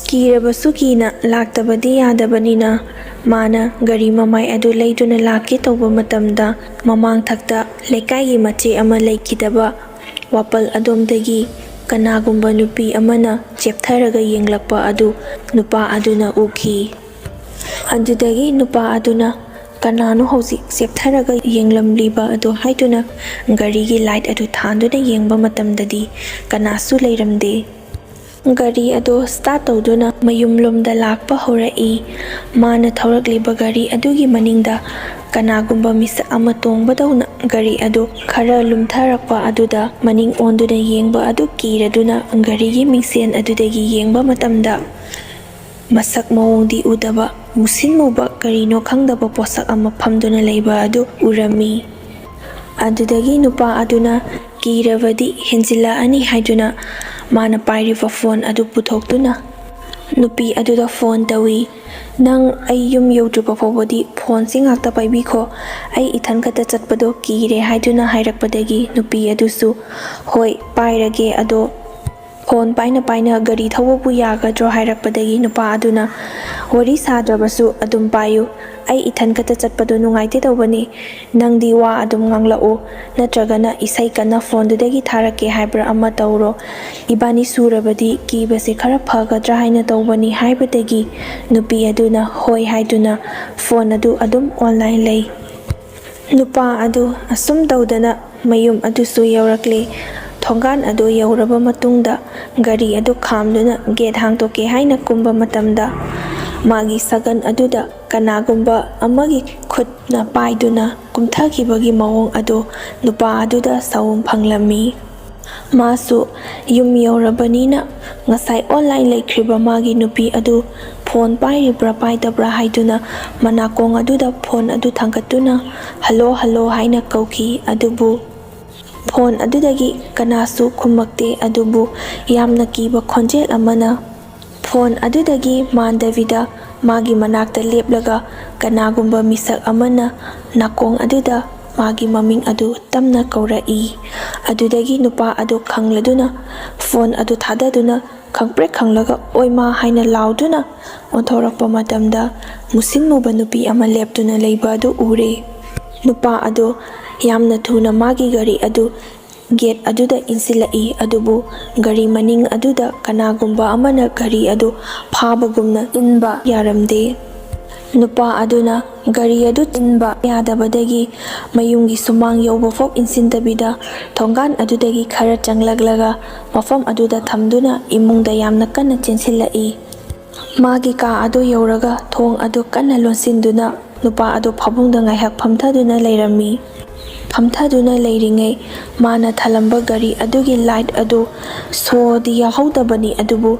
ꯀꯤꯔꯕꯁꯨ ꯀꯤꯅ ꯂꯥꯛꯇꯕꯗꯤ ꯌꯥꯗꯕꯅꯤꯅ ꯃꯥꯅ ꯒꯥꯔꯤ ꯃꯃꯥꯏ ꯑꯗꯨ ꯂꯩꯗꯨꯅ ꯂꯥꯛꯀꯦ ꯇꯧꯕ ꯃꯇꯝꯗ ꯃꯃꯥꯡꯊꯛꯇ ꯂꯩꯀꯥꯏꯒꯤ ꯃꯆꯦ ꯑꯃ ꯂꯩꯈꯤꯗꯕ ꯋꯥꯄꯜ ꯑꯗꯣꯝꯗꯒꯤ ꯀꯅꯥꯒꯨꯝꯕ ꯅꯨꯄꯤ ꯑꯃꯅ ꯆꯦꯞꯊꯔꯒ ꯌꯦꯡꯂꯛꯄ ꯑꯗꯨ ꯅꯨꯄꯥ ꯑꯗꯨꯅ ꯎꯈꯤ꯫ ꯑꯗꯨꯗꯒꯤ ꯅꯨꯄꯥ ꯑꯗꯨꯅ "ꯀꯅꯥꯅꯣ ꯍꯧꯖꯤꯛ ꯆꯦꯞꯊꯔꯒ ꯌꯦꯡꯂꯝꯂꯤꯕ ꯑꯗꯨ?" ꯍꯥꯏꯗꯨꯅ ꯒꯥꯔꯤꯒꯤ ꯂꯥꯏꯠ ꯑꯗꯨ ꯊꯥꯟꯗꯨꯅ ꯌꯦꯡꯕ ꯃꯇꯝꯗꯗꯤ ꯀꯅꯥꯁꯨ ꯂꯩꯔꯝꯗꯦ꯫ ꯒꯥꯔꯤ ꯑꯗꯨ start ꯇꯧꯗꯨꯅ ꯃꯌꯨꯝꯂꯣꯝꯗ ꯂꯥꯛꯄ ꯍꯧꯔꯛꯏ꯫ ꯃꯥꯅ ꯊꯧꯔꯛꯂꯤꯕ ꯒꯥꯔꯤ ꯑꯗꯨꯒꯤ ꯃꯅꯤꯡꯗ ꯀꯅꯥꯒꯨꯝꯕ ꯃꯤꯁꯛ ꯑꯃ ꯇꯣꯡꯕꯗꯧꯅ ꯒꯥꯔꯤ ꯑꯗꯨ ꯈꯔ ꯂꯨꯝꯊꯔꯛꯄ ꯑꯗꯨꯗ ꯃꯅꯤꯡ ꯑꯣꯟꯗꯨꯅ ꯌꯦꯡꯕ ꯑꯗꯨ ꯀꯤꯔꯗꯨꯅ ꯒꯥꯔꯤꯒꯤ ꯃꯤꯡꯁꯦꯟ ꯑꯗꯨꯗꯒꯤ ꯌꯦꯡꯕ ꯃꯇꯝꯗ ꯃꯁꯛ ꯃꯑꯣꯡꯗꯤ ꯎꯗꯕ, ꯃꯨꯁꯤꯟ ꯃꯨꯕ ꯀꯔꯤꯅꯣ ꯈꯪꯗꯕ ꯄꯣꯠꯁꯛ ꯑꯃ ꯐꯝꯗꯨꯅ ꯂꯩꯕ ꯑꯗꯨ ꯎꯔꯝꯃꯤ꯫ ꯑꯗꯨꯗꯒꯤ ꯅꯨꯄꯥ ꯑꯗꯨꯅ ꯀꯤꯔꯕꯗꯤ ꯍꯦꯟꯖꯤꯜꯂꯛꯑꯅꯤ ꯍꯥꯏꯗꯨꯅ ꯃꯥꯅ ꯄꯥꯏꯔꯤꯕ phone ꯑꯗꯨ ꯄꯨꯊꯣꯛꯇꯨꯅ ꯅꯨꯄꯤ ꯑꯗꯨꯗ phone ꯇꯧꯏ꯫ "ꯅꯪ ꯑꯩ ꯌꯨꯝ ꯌꯧꯗ꯭ꯔꯤꯕ ꯐꯥꯎꯕꯗꯤ phoneꯁꯤ ꯉꯥꯛꯇ ꯄꯥꯏꯕꯤꯈꯣ, ꯑꯩ ꯏꯊꯟ ꯈꯛꯇ ꯆꯠꯄꯗꯣ ꯀꯤꯔꯦ" ꯍꯥꯏꯗꯨꯅ ꯍꯥꯏꯔꯛꯄꯗꯒꯤ ꯅꯨꯄꯤ ꯑꯗꯨꯁꯨ, "ꯍꯣꯏ, ꯄꯥꯏꯔꯒꯦ, ꯑꯗꯣ phone ꯄꯥꯏꯅ ꯄꯥꯏꯅ ꯒꯥꯔꯤ ꯊꯧꯕꯕꯨ ꯌꯥꯒꯗ꯭ꯔꯣ?" ꯍꯥꯏꯔꯛꯄꯗꯒꯤ ꯅꯨꯄꯥ ꯑꯗꯨꯅ, "ꯋꯥꯔꯤ ꯁꯥꯗ꯭ꯔꯕꯁꯨ ꯑꯗꯨꯝ ꯄꯥꯏꯌꯨ, ꯑꯩ ꯏꯊꯟ ꯈꯛꯇ ꯆꯠꯄꯗꯣ ꯅꯨꯡꯉꯥꯏꯇꯦ ꯇꯧꯕꯅꯤ꯫ ꯅꯪꯗꯤ ꯋꯥ ꯑꯗꯨꯝ ꯉꯥꯡꯂꯛꯎ, ꯅꯠꯇ꯭ꯔꯒꯅ ꯏꯁꯩ ꯀꯟꯅ phoneꯗꯨꯗꯒꯤ ꯊꯥꯔꯛꯀꯦ ꯍꯥꯏꯕ꯭ꯔꯥ ꯑꯃ ꯇꯧꯔꯣ꯫ ꯏꯕꯥꯅꯤ ꯁꯨꯔꯕꯗꯤ ꯀꯤꯕꯁꯦ ꯈꯔ ꯐꯒꯗ꯭ꯔꯥ ꯍꯥꯏꯅ ꯇꯧꯕꯅꯤ" ꯍꯥꯏꯕꯗꯒꯤ ꯅꯨꯄꯤ ꯑꯗꯨꯅ ꯍꯣꯏ ꯍꯥꯏꯗꯨꯅ phone ꯑꯗꯨ ꯑꯗꯨꯝ online ꯂꯩ꯫ ꯅꯨꯄꯥ ꯑꯗꯨ ꯑꯁꯨꯝ ꯇꯧꯗꯅ ꯃꯌꯨꯝ ꯑꯗꯨꯁꯨ ꯌꯧꯔꯛꯂꯦ꯫ ꯊꯣꯡꯒꯥꯟ ꯑꯗꯨ ꯌꯧꯔꯕ ꯃꯇꯨꯡꯗ ꯒꯥꯔꯤ ꯑꯗꯨ ꯈꯥꯝꯗꯨꯅ gate ꯍꯥꯡꯗꯣꯛꯀꯦ ꯍꯥꯏꯅ ꯀꯨꯝꯕ ꯃꯇꯝꯗ ꯃꯥꯒꯤ ꯁꯒꯟ ꯑꯗꯨꯗ ꯀꯅꯥꯒꯨꯝꯕ ꯑꯃꯒꯤ ꯈꯨꯠꯅ ꯄꯥꯏꯗꯨꯅ ꯀꯨꯝꯊꯈꯤꯕꯒꯤ ꯃꯑꯣꯡ ꯑꯗꯨ ꯅꯨꯄꯥ ꯑꯗꯨꯗ ꯁꯥꯎꯝ ꯐꯪꯂꯝꯃꯤ꯫ ꯃꯥꯁꯨ ꯌꯨꯝ ꯌꯧꯔꯕꯅꯤꯅ ꯉꯁꯥꯏ online ꯂꯩꯈ꯭ꯔꯤꯕ ꯃꯥꯒꯤ ꯅꯨꯄꯤ ꯑꯗꯨ phone ꯄꯥꯏꯔꯤꯕ꯭ꯔꯥ ꯄꯥꯏꯗꯕ꯭ꯔꯥ ꯍꯥꯏꯗꯨꯅ ꯃꯅꯥꯀꯣꯡ ꯑꯗꯨꯗ phone ꯑꯗꯨ ꯊꯥꯡꯒꯠꯇꯨꯅ "Hello, hello" ꯍꯥꯏꯅ ꯀꯧꯈꯤ꯫ ꯑꯗꯨꯕꯨ phone ꯑꯗꯨꯗꯒꯤ ꯀꯅꯥꯁꯨ ꯈꯨꯝꯃꯛꯇꯦ꯫ ꯑꯗꯨꯕꯨ ꯌꯥꯝꯅ ꯀꯤꯕ ꯈꯣꯟꯖꯦꯜ ꯑꯃꯅ phone ꯑꯗꯨꯗꯒꯤ ꯃꯥꯟꯗꯕꯤꯗ ꯃꯥꯒꯤ ꯃꯅꯥꯛꯇ ꯂꯦꯞꯂꯒ ꯀꯅꯥꯒꯨꯝꯕ ꯃꯤꯁꯛ ꯑꯃꯅ ꯅꯥꯀꯣꯡ ꯑꯗꯨꯗ ꯃꯥꯒꯤ ꯃꯃꯤꯡ ꯑꯗꯨ ꯇꯝꯅ ꯀꯧꯔꯛꯏ꯫ ꯑꯗꯨꯗꯒꯤ ꯅꯨꯄꯥ ꯑꯗꯨ ꯈꯪꯂꯗꯨꯅ phone ꯑꯗꯨ ꯊꯥꯗꯗꯨꯅ ꯈꯪꯄ꯭ꯔꯦꯛ ꯈꯪꯂꯒ "ꯑꯣꯏꯃꯥ" ꯍꯥꯏꯅ ꯂꯥꯎꯗꯨꯅ ꯑꯣꯟꯊꯣꯔꯛꯄ ꯃꯇꯝꯗ ꯃꯨꯁꯤꯟ ꯃꯨꯕ ꯅꯨꯄꯤ ꯑꯃ ꯂꯦꯞꯇꯨꯅ ꯂꯩꯕ ꯑꯗꯨ ꯎꯔꯦ꯫ ꯅꯨꯄꯥ ꯑꯗꯨ ꯌꯥꯝꯅ ꯊꯨꯅ ꯃꯥꯒꯤ ꯒꯥꯔꯤ ꯑꯗꯨ gate ꯑꯗꯨꯗ ꯏꯟꯁꯤꯜꯂꯛꯏ, ꯑꯗꯨꯕꯨ ꯒꯥꯔꯤ ꯃꯅꯤꯡ ꯑꯗꯨꯗ ꯀꯅꯥꯒꯨꯝꯕ ꯑꯃꯅ ꯒꯥꯔꯤ ꯑꯗꯨ ꯐꯥꯕꯒꯨꯝꯅ ꯏꯟꯕ ꯌꯥꯔꯝꯗꯦ꯫ ꯅꯨꯄꯥ ꯑꯗꯨꯅ ꯒꯥꯔꯤ ꯑꯗꯨ ꯆꯤꯟꯕ ꯌꯥꯗꯕꯗꯒꯤ ꯃꯌꯨꯝꯒꯤ ꯁꯨꯃꯥꯡ ꯌꯧꯕ ꯐꯥꯎ ꯏꯟꯁꯤꯟꯗꯕꯤꯗ ꯊꯣꯡꯒꯥꯟ ꯑꯗꯨꯗꯒꯤ ꯈꯔ ꯆꯪꯂꯛꯂꯒ ꯃꯐꯝ ꯑꯗꯨꯗ ꯊꯝꯗꯨꯅ ꯏꯃꯨꯡꯗ ꯌꯥꯝꯅ ꯀꯟꯅ ꯆꯦꯟꯁꯤꯜꯂꯛꯏ꯫ ꯃꯥꯒꯤ ꯀꯥ ꯑꯗꯨ ꯌꯧꯔꯒ ꯊꯣꯡ ꯑꯗꯨ ꯀꯟꯅ ꯂꯣꯟꯁꯤꯟꯗꯨꯅ ꯅꯨꯄꯥ ꯑꯗꯨ ꯐꯃꯨꯡꯗ ꯉꯥꯏꯍꯥꯛ ꯐꯝꯊꯗꯨꯅ ꯂꯩꯔꯝꯃꯤ꯫ ꯐꯝꯊꯗꯨꯅ ꯂꯩꯔꯤꯉꯩ ꯃꯥꯅ ꯊꯥꯜꯂꯝꯕ ꯒꯥꯔꯤ ꯑꯗꯨꯒꯤ ꯂꯥꯏꯠ ꯑꯗꯨ ꯁꯣꯗꯤ ꯌꯥꯎꯍꯧꯗꯕꯅꯤ, ꯑꯗꯨꯕꯨ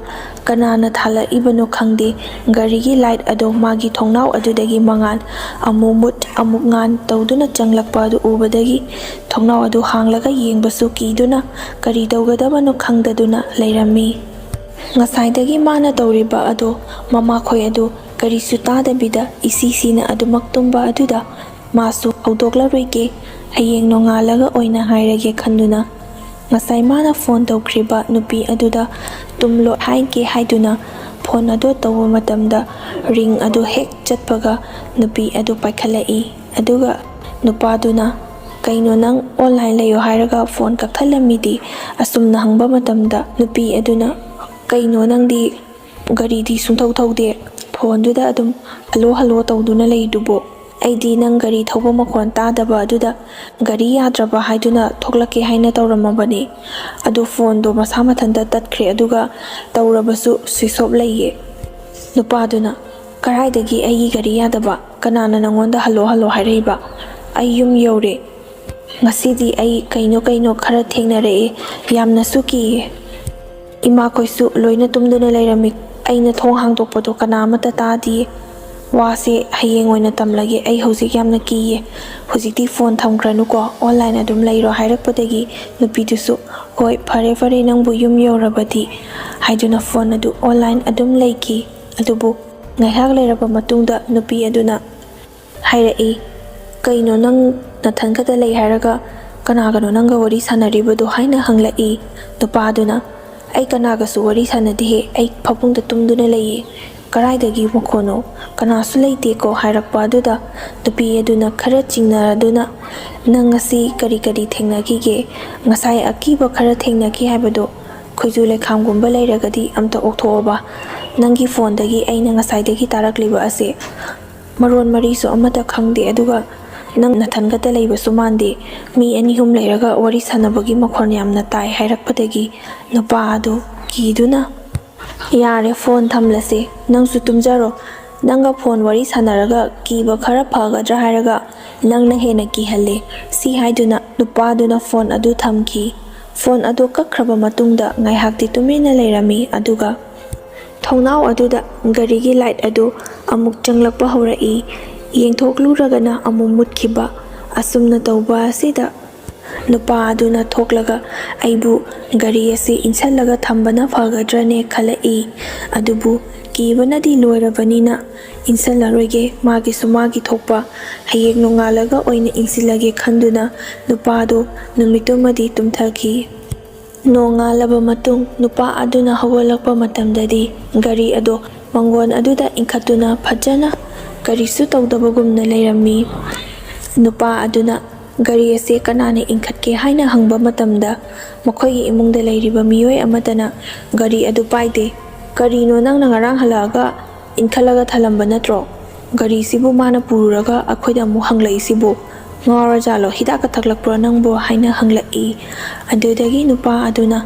ꯀꯅꯥꯅ ꯊꯥꯜꯂꯛꯏꯕꯅꯣ ꯈꯪꯗꯦ, ꯒꯥꯔꯤꯒꯤ ꯂꯥꯏꯠ ꯑꯗꯨ ꯃꯥꯒꯤ ꯊꯣꯡꯅꯥꯎ ꯑꯗꯨꯗꯒꯤ ꯃꯉꯥꯜ ꯑꯃꯨꯛ ꯃꯨꯠ ꯑꯃꯨꯛ ꯉꯥꯟ ꯇꯧꯗꯨꯅ ꯆꯪꯂꯛꯄ ꯑꯗꯨ ꯎꯕꯗꯒꯤ ꯊꯣꯡꯅꯥꯎ ꯑꯗꯨ ꯍꯥꯡꯂꯒ ꯌꯦꯡꯕꯁꯨ ꯀꯤꯗꯨꯅ ꯀꯔꯤ ꯇꯧꯒꯗꯕꯅꯣ ꯈꯪꯗꯗꯨꯅ ꯂꯩꯔꯝꯃꯤ꯫ ꯉꯁꯥꯏꯗꯒꯤ ꯃꯥꯅ ꯇꯧꯔꯤꯕ ꯑꯗꯨ ꯃꯃꯥꯈꯣꯏ ꯑꯗꯨ ꯀꯔꯤꯁꯨ ꯇꯥꯗꯕꯤꯗ ꯏꯁꯤ ꯁꯤꯅ ꯑꯗꯨꯃꯛ ꯇꯨꯝꯕ ꯑꯗꯨꯗ ꯃꯥꯁꯨ ꯍꯧꯗꯣꯛꯂꯔꯣꯏꯒꯦ, ꯍꯌꯦꯡ ꯅꯣꯡꯉꯥꯜꯂꯒ ꯑꯣꯏꯅ ꯍꯥꯏꯔꯒꯦ ꯈꯟꯗꯨꯅ ꯉꯁꯥꯏ ꯃꯥꯅ ꯐꯣꯟ ꯇꯧꯈ꯭ꯔꯤꯕ ꯅꯨꯄꯤ ꯑꯗꯨꯗ ꯇꯨꯝꯂꯣ ꯍꯥꯏꯒꯦ ꯍꯥꯏꯗꯨꯅ ꯐꯣꯟ ꯑꯗꯨ ꯇꯧꯕ ꯃꯇꯝꯗ ꯔꯤꯡ ꯑꯗꯨ ꯍꯦꯛ ꯆꯠꯄꯒ ꯅꯨꯄꯤ ꯑꯗꯨ ꯄꯥꯏꯈꯠꯂꯛꯏ꯫ ꯑꯗꯨꯒ ꯅꯨꯄꯥꯗꯨꯅ, "ꯀꯩꯅꯣ ꯅꯪ ꯑꯣꯟꯂꯥꯏꯟ ꯂꯩꯌꯣ ꯍꯥꯏꯔꯒ ꯐꯣꯟ ꯀꯛꯊꯠꯂꯝꯃꯤꯗꯤ?" ꯑꯁꯨꯝꯅ ꯍꯪꯕ ꯃꯇꯝꯗ ꯅꯨꯄꯤ ꯑꯗꯨꯅ, "ꯀꯩꯅꯣ ꯅꯪꯗꯤ ꯒꯥꯔꯤꯗꯤ ꯁꯨꯡꯊꯧ ꯊꯧꯗꯦ, ꯐꯣꯟꯗꯨꯗ ꯑꯗꯨꯝ ꯍꯜꯂꯣ ꯍꯜꯂꯣ ꯇꯧꯗꯨꯅ ꯂꯩꯗꯨꯕꯣ? ꯑꯩꯗꯤ ꯅꯪ ꯒꯥꯔꯤ ꯊꯧꯕ ꯃꯈꯣꯟ ꯇꯥꯗꯕ ꯑꯗꯨꯗ ꯒꯥꯔꯤ ꯌꯥꯗ꯭ꯔꯕ ꯍꯥꯏꯗꯨꯅ ꯊꯣꯛꯂꯛꯀꯦ ꯍꯥꯏꯅ ꯇꯧꯔꯝꯃꯕꯅꯤ꯫ ꯑꯗꯨ ꯐꯣꯟꯗꯣ ꯃꯁꯥ ꯃꯊꯟꯇ ꯇꯠꯈ꯭ꯔꯦ, ꯑꯗꯨꯒ ꯇꯧꯔꯕꯁꯨ ꯁ꯭ꯋꯤꯆ ꯑꯣꯐ ꯂꯩꯌꯦ꯫" ꯅꯨꯄꯥꯗꯨꯅ, "ꯀꯔꯥꯏꯗꯒꯤ ꯑꯩꯒꯤ ꯒꯥꯔꯤ ꯌꯥꯗꯕ? ꯀꯅꯥꯅ ꯅꯪꯉꯣꯟꯗ ꯍꯜꯂꯣ ꯍꯜꯂꯣ ꯍꯥꯏꯔꯛꯏꯕ? ꯑꯩ ꯌꯨꯝ ꯌꯧꯔꯦ꯫ ꯉꯁꯤꯗꯤ ꯑꯩ ꯀꯩꯅꯣ ꯀꯩꯅꯣ ꯈꯔ ꯊꯦꯡꯅꯔꯛꯑꯦ, ꯌꯥꯝꯅꯁꯨ ꯀꯤꯌꯦ꯫ ꯏꯃꯥꯈꯣꯏꯁꯨ ꯂꯣꯏꯅ ꯇꯨꯝꯗꯨꯅ ꯂꯩꯔꯝꯃꯤ꯫ ꯑꯩꯅ ꯊꯣꯡ ꯍꯥꯡꯗꯣꯛꯄꯗꯣ ꯀꯅꯥ ꯑꯃꯠꯇ ꯇꯥꯗꯤꯌꯦ꯫ ꯋꯥꯁꯦ ꯍꯌꯦꯡ ꯑꯣꯏꯅ ꯇꯝꯂꯒꯦ, ꯑꯩ ꯍꯧꯖꯤꯛ ꯌꯥꯝꯅ ꯀꯤꯌꯦ꯫ ꯍꯧꯖꯤꯛꯇꯤ ꯐꯣꯟ ꯊꯝꯈ꯭ꯔꯅꯨꯀꯣ, ꯑꯣꯟꯂꯥꯏꯟ ꯑꯗꯨꯝ ꯂꯩꯔꯣ" ꯍꯥꯏꯔꯛꯄꯗꯒꯤ ꯅꯨꯄꯤꯗꯨꯁꯨ, "ꯍꯣꯏ, ꯐꯔꯦ ꯐꯔꯦ, ꯅꯪꯕꯨ ꯌꯨꯝ ꯌꯧꯔꯕꯗꯤ" ꯍꯥꯏꯗꯨꯅ ꯐꯣꯟ ꯑꯗꯨ ꯑꯣꯟꯂꯥꯏꯟ ꯑꯗꯨꯝ ꯂꯩꯈꯤ꯫ ꯑꯗꯨꯕꯨ ꯉꯥꯏꯍꯥꯛ ꯂꯩꯔꯕ ꯃꯇꯨꯡꯗ ꯅꯨꯄꯤ ꯑꯗꯨꯅ ꯍꯥꯏꯔꯛꯏ, "ꯀꯩꯅꯣ ꯅꯪ ꯅꯊꯟ ꯈꯛꯇ ꯂꯩ ꯍꯥꯏꯔꯒ ꯀꯅꯥꯒꯅꯣ ꯅꯪꯒ ꯋꯥꯔꯤ ꯁꯥꯟꯅꯔꯤꯕꯗꯣ?" ꯍꯥꯏꯅ ꯍꯪꯂꯛꯏ꯫ ꯅꯨꯄꯥꯗꯨꯅ, "ꯑꯩ ꯀꯅꯥꯒꯁꯨ ꯋꯥꯔꯤ ꯁꯥꯟꯅꯗꯦꯍꯦ, ꯑꯩ ꯐꯃꯨꯡꯗ ꯇꯨꯝꯗꯨꯅ ꯂꯩꯌꯦ꯫ ꯀꯔꯥꯏꯗꯒꯤ ꯃꯈꯣꯟꯅꯣ? ꯀꯅꯥꯁꯨ ꯂꯩꯇꯦꯀꯣ" ꯍꯥꯏꯔꯛꯄ ꯑꯗꯨꯗ ꯅꯨꯄꯤ ꯑꯗꯨꯅ ꯈꯔ ꯆꯤꯡꯅꯗꯨꯅ, "ꯅꯪ ꯉꯁꯤ ꯀꯔꯤ ꯀꯔꯤ ꯊꯦꯡꯅꯈꯤꯒꯦ? ꯉꯁꯥꯏ ꯑꯀꯤꯕ ꯈꯔ ꯊꯦꯡꯅꯈꯤ ꯍꯥꯏꯕꯗꯣ ꯈꯨꯖꯨ ꯂꯩꯈꯥꯝꯒꯨꯝꯕ ꯂꯩꯔꯒꯗꯤ ꯑꯝꯇ ꯑꯣꯛꯊꯣꯛꯑꯣꯕ꯫ ꯅꯪꯒꯤ ꯐꯣꯟꯗꯒꯤ ꯑꯩꯅ ꯉꯁꯥꯏꯗꯒꯤ ꯇꯥꯔꯛꯂꯤꯕ ꯑꯁꯦ ꯃꯔꯣꯟ ꯃꯔꯤꯁꯨ ꯑꯃꯠꯇ ꯈꯪꯗꯦ, ꯑꯗꯨꯒ ꯅꯪ ꯅꯊꯟꯈꯛꯇ ꯂꯩꯕꯁꯨ ꯃꯥꯟꯗꯦ꯫ ꯃꯤ ꯑꯅꯤ ꯑꯍꯨꯝ ꯂꯩꯔꯒ ꯋꯥꯔꯤ ꯁꯥꯟꯅꯕꯒꯤ ꯃꯈꯣꯟ ꯌꯥꯝꯅ ꯇꯥꯏ" ꯍꯥꯏꯔꯛꯄꯗꯒꯤ ꯅꯨꯄꯥ ꯑꯗꯨ ꯀꯤꯗꯨꯅ, "ꯌꯥꯔꯦ, ꯐꯣꯟ ꯊꯝꯂꯁꯦ, ꯅꯪꯁꯨ ꯇꯨꯝꯖꯔꯣ꯫ ꯅꯪꯒ ꯐꯣꯟ ꯋꯥꯔꯤ ꯁꯥꯟꯅꯔꯒ ꯀꯤꯕ ꯈꯔ ꯐꯒꯗ꯭ꯔꯥ ꯍꯥꯏꯔꯒ ꯅꯪꯅ ꯍꯦꯟꯅ ꯀꯤꯍꯜꯂꯦ" ꯁꯤ ꯍꯥꯏꯗꯨꯅ ꯅꯨꯄꯥꯗꯨꯅ ꯐꯣꯟ ꯑꯗꯨ ꯊꯝꯈꯤ꯫ ꯐꯣꯟ ꯑꯗꯨ ꯀꯛꯈ꯭ꯔꯕ ꯃꯇꯨꯡꯗ ꯉꯥꯏꯍꯥꯛꯇꯤ ꯇꯨꯃꯤꯟꯅ ꯂꯩꯔꯝꯃꯤ, ꯑꯗꯨꯒ ꯊꯣꯡꯅꯥꯎ ꯑꯗꯨꯗ ꯒꯥꯔꯤꯒꯤ ꯂꯥꯏꯠ ꯑꯗꯨ ꯑꯃꯨꯛ ꯆꯪꯂꯛꯄ ꯍꯧꯔꯛꯏ꯫ ꯌꯦꯡꯊꯣꯛꯂꯨꯔꯒꯅ ꯑꯃꯨꯛ ꯃꯨꯠꯈꯤꯕ꯫ ꯑꯁꯨꯝꯅ ꯇꯧꯕ ꯑꯁꯤꯗ ꯅꯨꯄꯥ ꯑꯗꯨꯅ ꯊꯣꯛꯂꯒ ꯑꯩꯕꯨ ꯒꯥꯔꯤ ꯑꯁꯤ ꯏꯟꯁꯤꯜꯂꯒ ꯊꯝꯕꯅ ꯐꯒꯗ꯭ꯔꯅꯦ ꯈꯜꯂꯛꯏ꯫ ꯑꯗꯨꯕꯨ ꯀꯤꯕꯅꯗꯤ ꯂꯣꯏꯔꯕꯅꯤꯅ ꯏꯟꯁꯤꯜꯂꯔꯣꯏꯒꯦ, ꯃꯥꯒꯤꯁꯨ ꯃꯥꯒꯤ ꯊꯣꯛꯄ ꯍꯌꯦꯡ ꯅꯣꯡꯉꯥꯜꯂꯒ ꯑꯣꯏꯅ ꯏꯟꯁꯤꯜꯂꯒꯦ ꯈꯟꯗꯨꯅ ꯅꯨꯄꯥꯗꯨ ꯅꯨꯃꯤꯠꯇꯨꯃꯗꯤ ꯇꯨꯝꯊꯈꯤ꯫ ꯅꯣꯡꯉꯥꯜꯂꯕ ꯃꯇꯨꯡ ꯅꯨꯄꯥ ꯑꯗꯨꯅ ꯍꯧꯒꯠꯂꯛꯄ ꯃꯇꯝꯗꯗꯤ ꯒꯥꯔꯤ ꯑꯗꯣ ꯃꯪꯒꯣꯟ ꯑꯗꯨꯗ ꯏꯟꯈꯠꯇꯨꯅ ꯐꯖꯅ ꯀꯔꯤꯁꯨ ꯇꯧꯗꯕꯒꯨꯝꯅ ꯂꯩꯔꯝꯃꯤ꯫ ꯅꯨꯄꯥ ꯑꯗꯨꯅ ꯒꯥꯔꯤ ꯑꯁꯤ ꯀꯅꯥꯅ ꯏꯟꯈꯠꯀꯦ ꯍꯥꯏꯅ ꯍꯪꯕ ꯃꯇꯝꯗ ꯃꯈꯣꯏꯒꯤ ꯏꯃꯨꯡꯗ ꯂꯩꯔꯤꯕ ꯃꯤꯑꯣꯏ ꯑꯃꯠꯇꯅ ꯒꯥꯔꯤ ꯑꯗꯨ ꯄꯥꯏꯗꯦ꯫ "ꯀꯔꯤꯅꯣ, ꯅꯪꯅ ꯉꯔꯥꯡ ꯍꯜꯂꯛꯑꯒ ꯏꯟꯈꯠꯂꯒ ꯊꯜꯂꯝꯕ ꯅꯠꯇ꯭ꯔꯣ? ꯒꯥꯔꯤꯁꯤꯕꯨ ꯃꯥꯅ ꯄꯨꯔꯨꯔꯒ ꯑꯩꯈꯣꯏꯗ ꯑꯃꯨꯛ ꯍꯪꯂꯛꯏꯁꯤꯕꯨ? ꯉꯥꯎꯔꯖꯥꯠꯂꯣ? ꯍꯤꯗꯥꯛꯀ ꯊꯛꯂꯛꯄ꯭ꯔꯣ ꯅꯪꯕꯨ?" ꯍꯥꯏꯅ ꯍꯪꯂꯛꯏ꯫ ꯑꯗꯨꯗꯒꯤ ꯅꯨꯄꯥ ꯑꯗꯨꯅ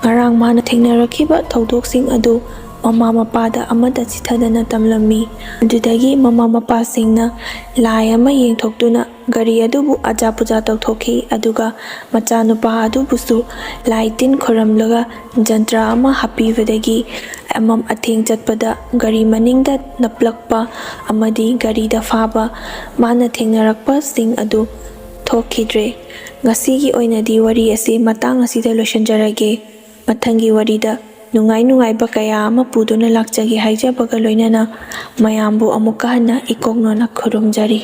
ꯉꯔꯥꯡ ꯃꯥꯅ ꯊꯦꯡꯅꯔꯛꯈꯤꯕ ꯊꯧꯗꯣꯛꯁꯤꯡ ꯑꯗꯨ ꯃꯃꯥ ꯃꯄꯥꯗ ꯑꯃꯠꯇ ꯆꯤꯊꯗꯅ ꯇꯝꯂꯝꯃꯤ꯫ ꯑꯗꯨꯗꯒꯤ ꯃꯃꯥ ꯃꯄꯥꯁꯤꯡꯅ ꯂꯥꯏ ꯑꯃ ꯌꯦꯡꯊꯣꯛꯇꯨꯅ ꯒꯥꯔꯤ ꯑꯗꯨꯕꯨ ꯑꯖꯥ ꯄꯨꯖꯥ ꯇꯧꯊꯣꯛꯈꯤ, ꯑꯗꯨꯒ ꯃꯆꯥꯅꯨꯄꯥ ꯑꯗꯨꯕꯨꯁꯨ ꯂꯥꯏ ꯇꯤꯟ ꯈꯣꯏꯔꯝꯂꯒ ꯖꯟꯇ꯭ꯔ ꯑꯃ ꯍꯥꯞꯄꯤꯕꯗꯒꯤ ꯑꯃꯝ ꯑꯊꯦꯡ ꯆꯠꯄꯗ ꯒꯥꯔꯤ ꯃꯅꯤꯡꯗ ꯅꯞꯂꯛꯄ ꯑꯃꯗꯤ ꯒꯥꯔꯤꯗ ꯐꯥꯕ ꯃꯥꯅ ꯊꯦꯡꯅꯔꯛꯄꯁꯤꯡ ꯑꯗꯨ ꯊꯣꯛꯈꯤꯗ꯭ꯔꯦ꯫ ꯉꯁꯤꯒꯤ ꯑꯣꯏꯅꯗꯤ ꯋꯥꯔꯤ ꯑꯁꯤ ꯃꯇꯥꯡ ꯑꯁꯤꯗ ꯂꯣꯏꯁꯤꯟꯖꯔꯒꯦ꯫ ꯃꯊꯪꯒꯤ ꯋꯥꯔꯤꯗ ꯅꯨꯡꯉꯥꯏ ꯅꯨꯡꯉꯥꯏꯕ ꯀꯌꯥ ꯑꯃ ꯄꯨꯗꯨꯅ ꯂꯥꯛꯆꯒꯦ ꯍꯥꯏꯖꯕꯒ ꯂꯣꯏꯅꯅ ꯃꯌꯥꯝꯕꯨ ꯑꯃꯨꯛꯀ ꯍꯟꯅ ꯏꯀꯣꯛꯅꯣꯅ ꯈꯨꯔꯨꯝꯖꯔꯤ꯫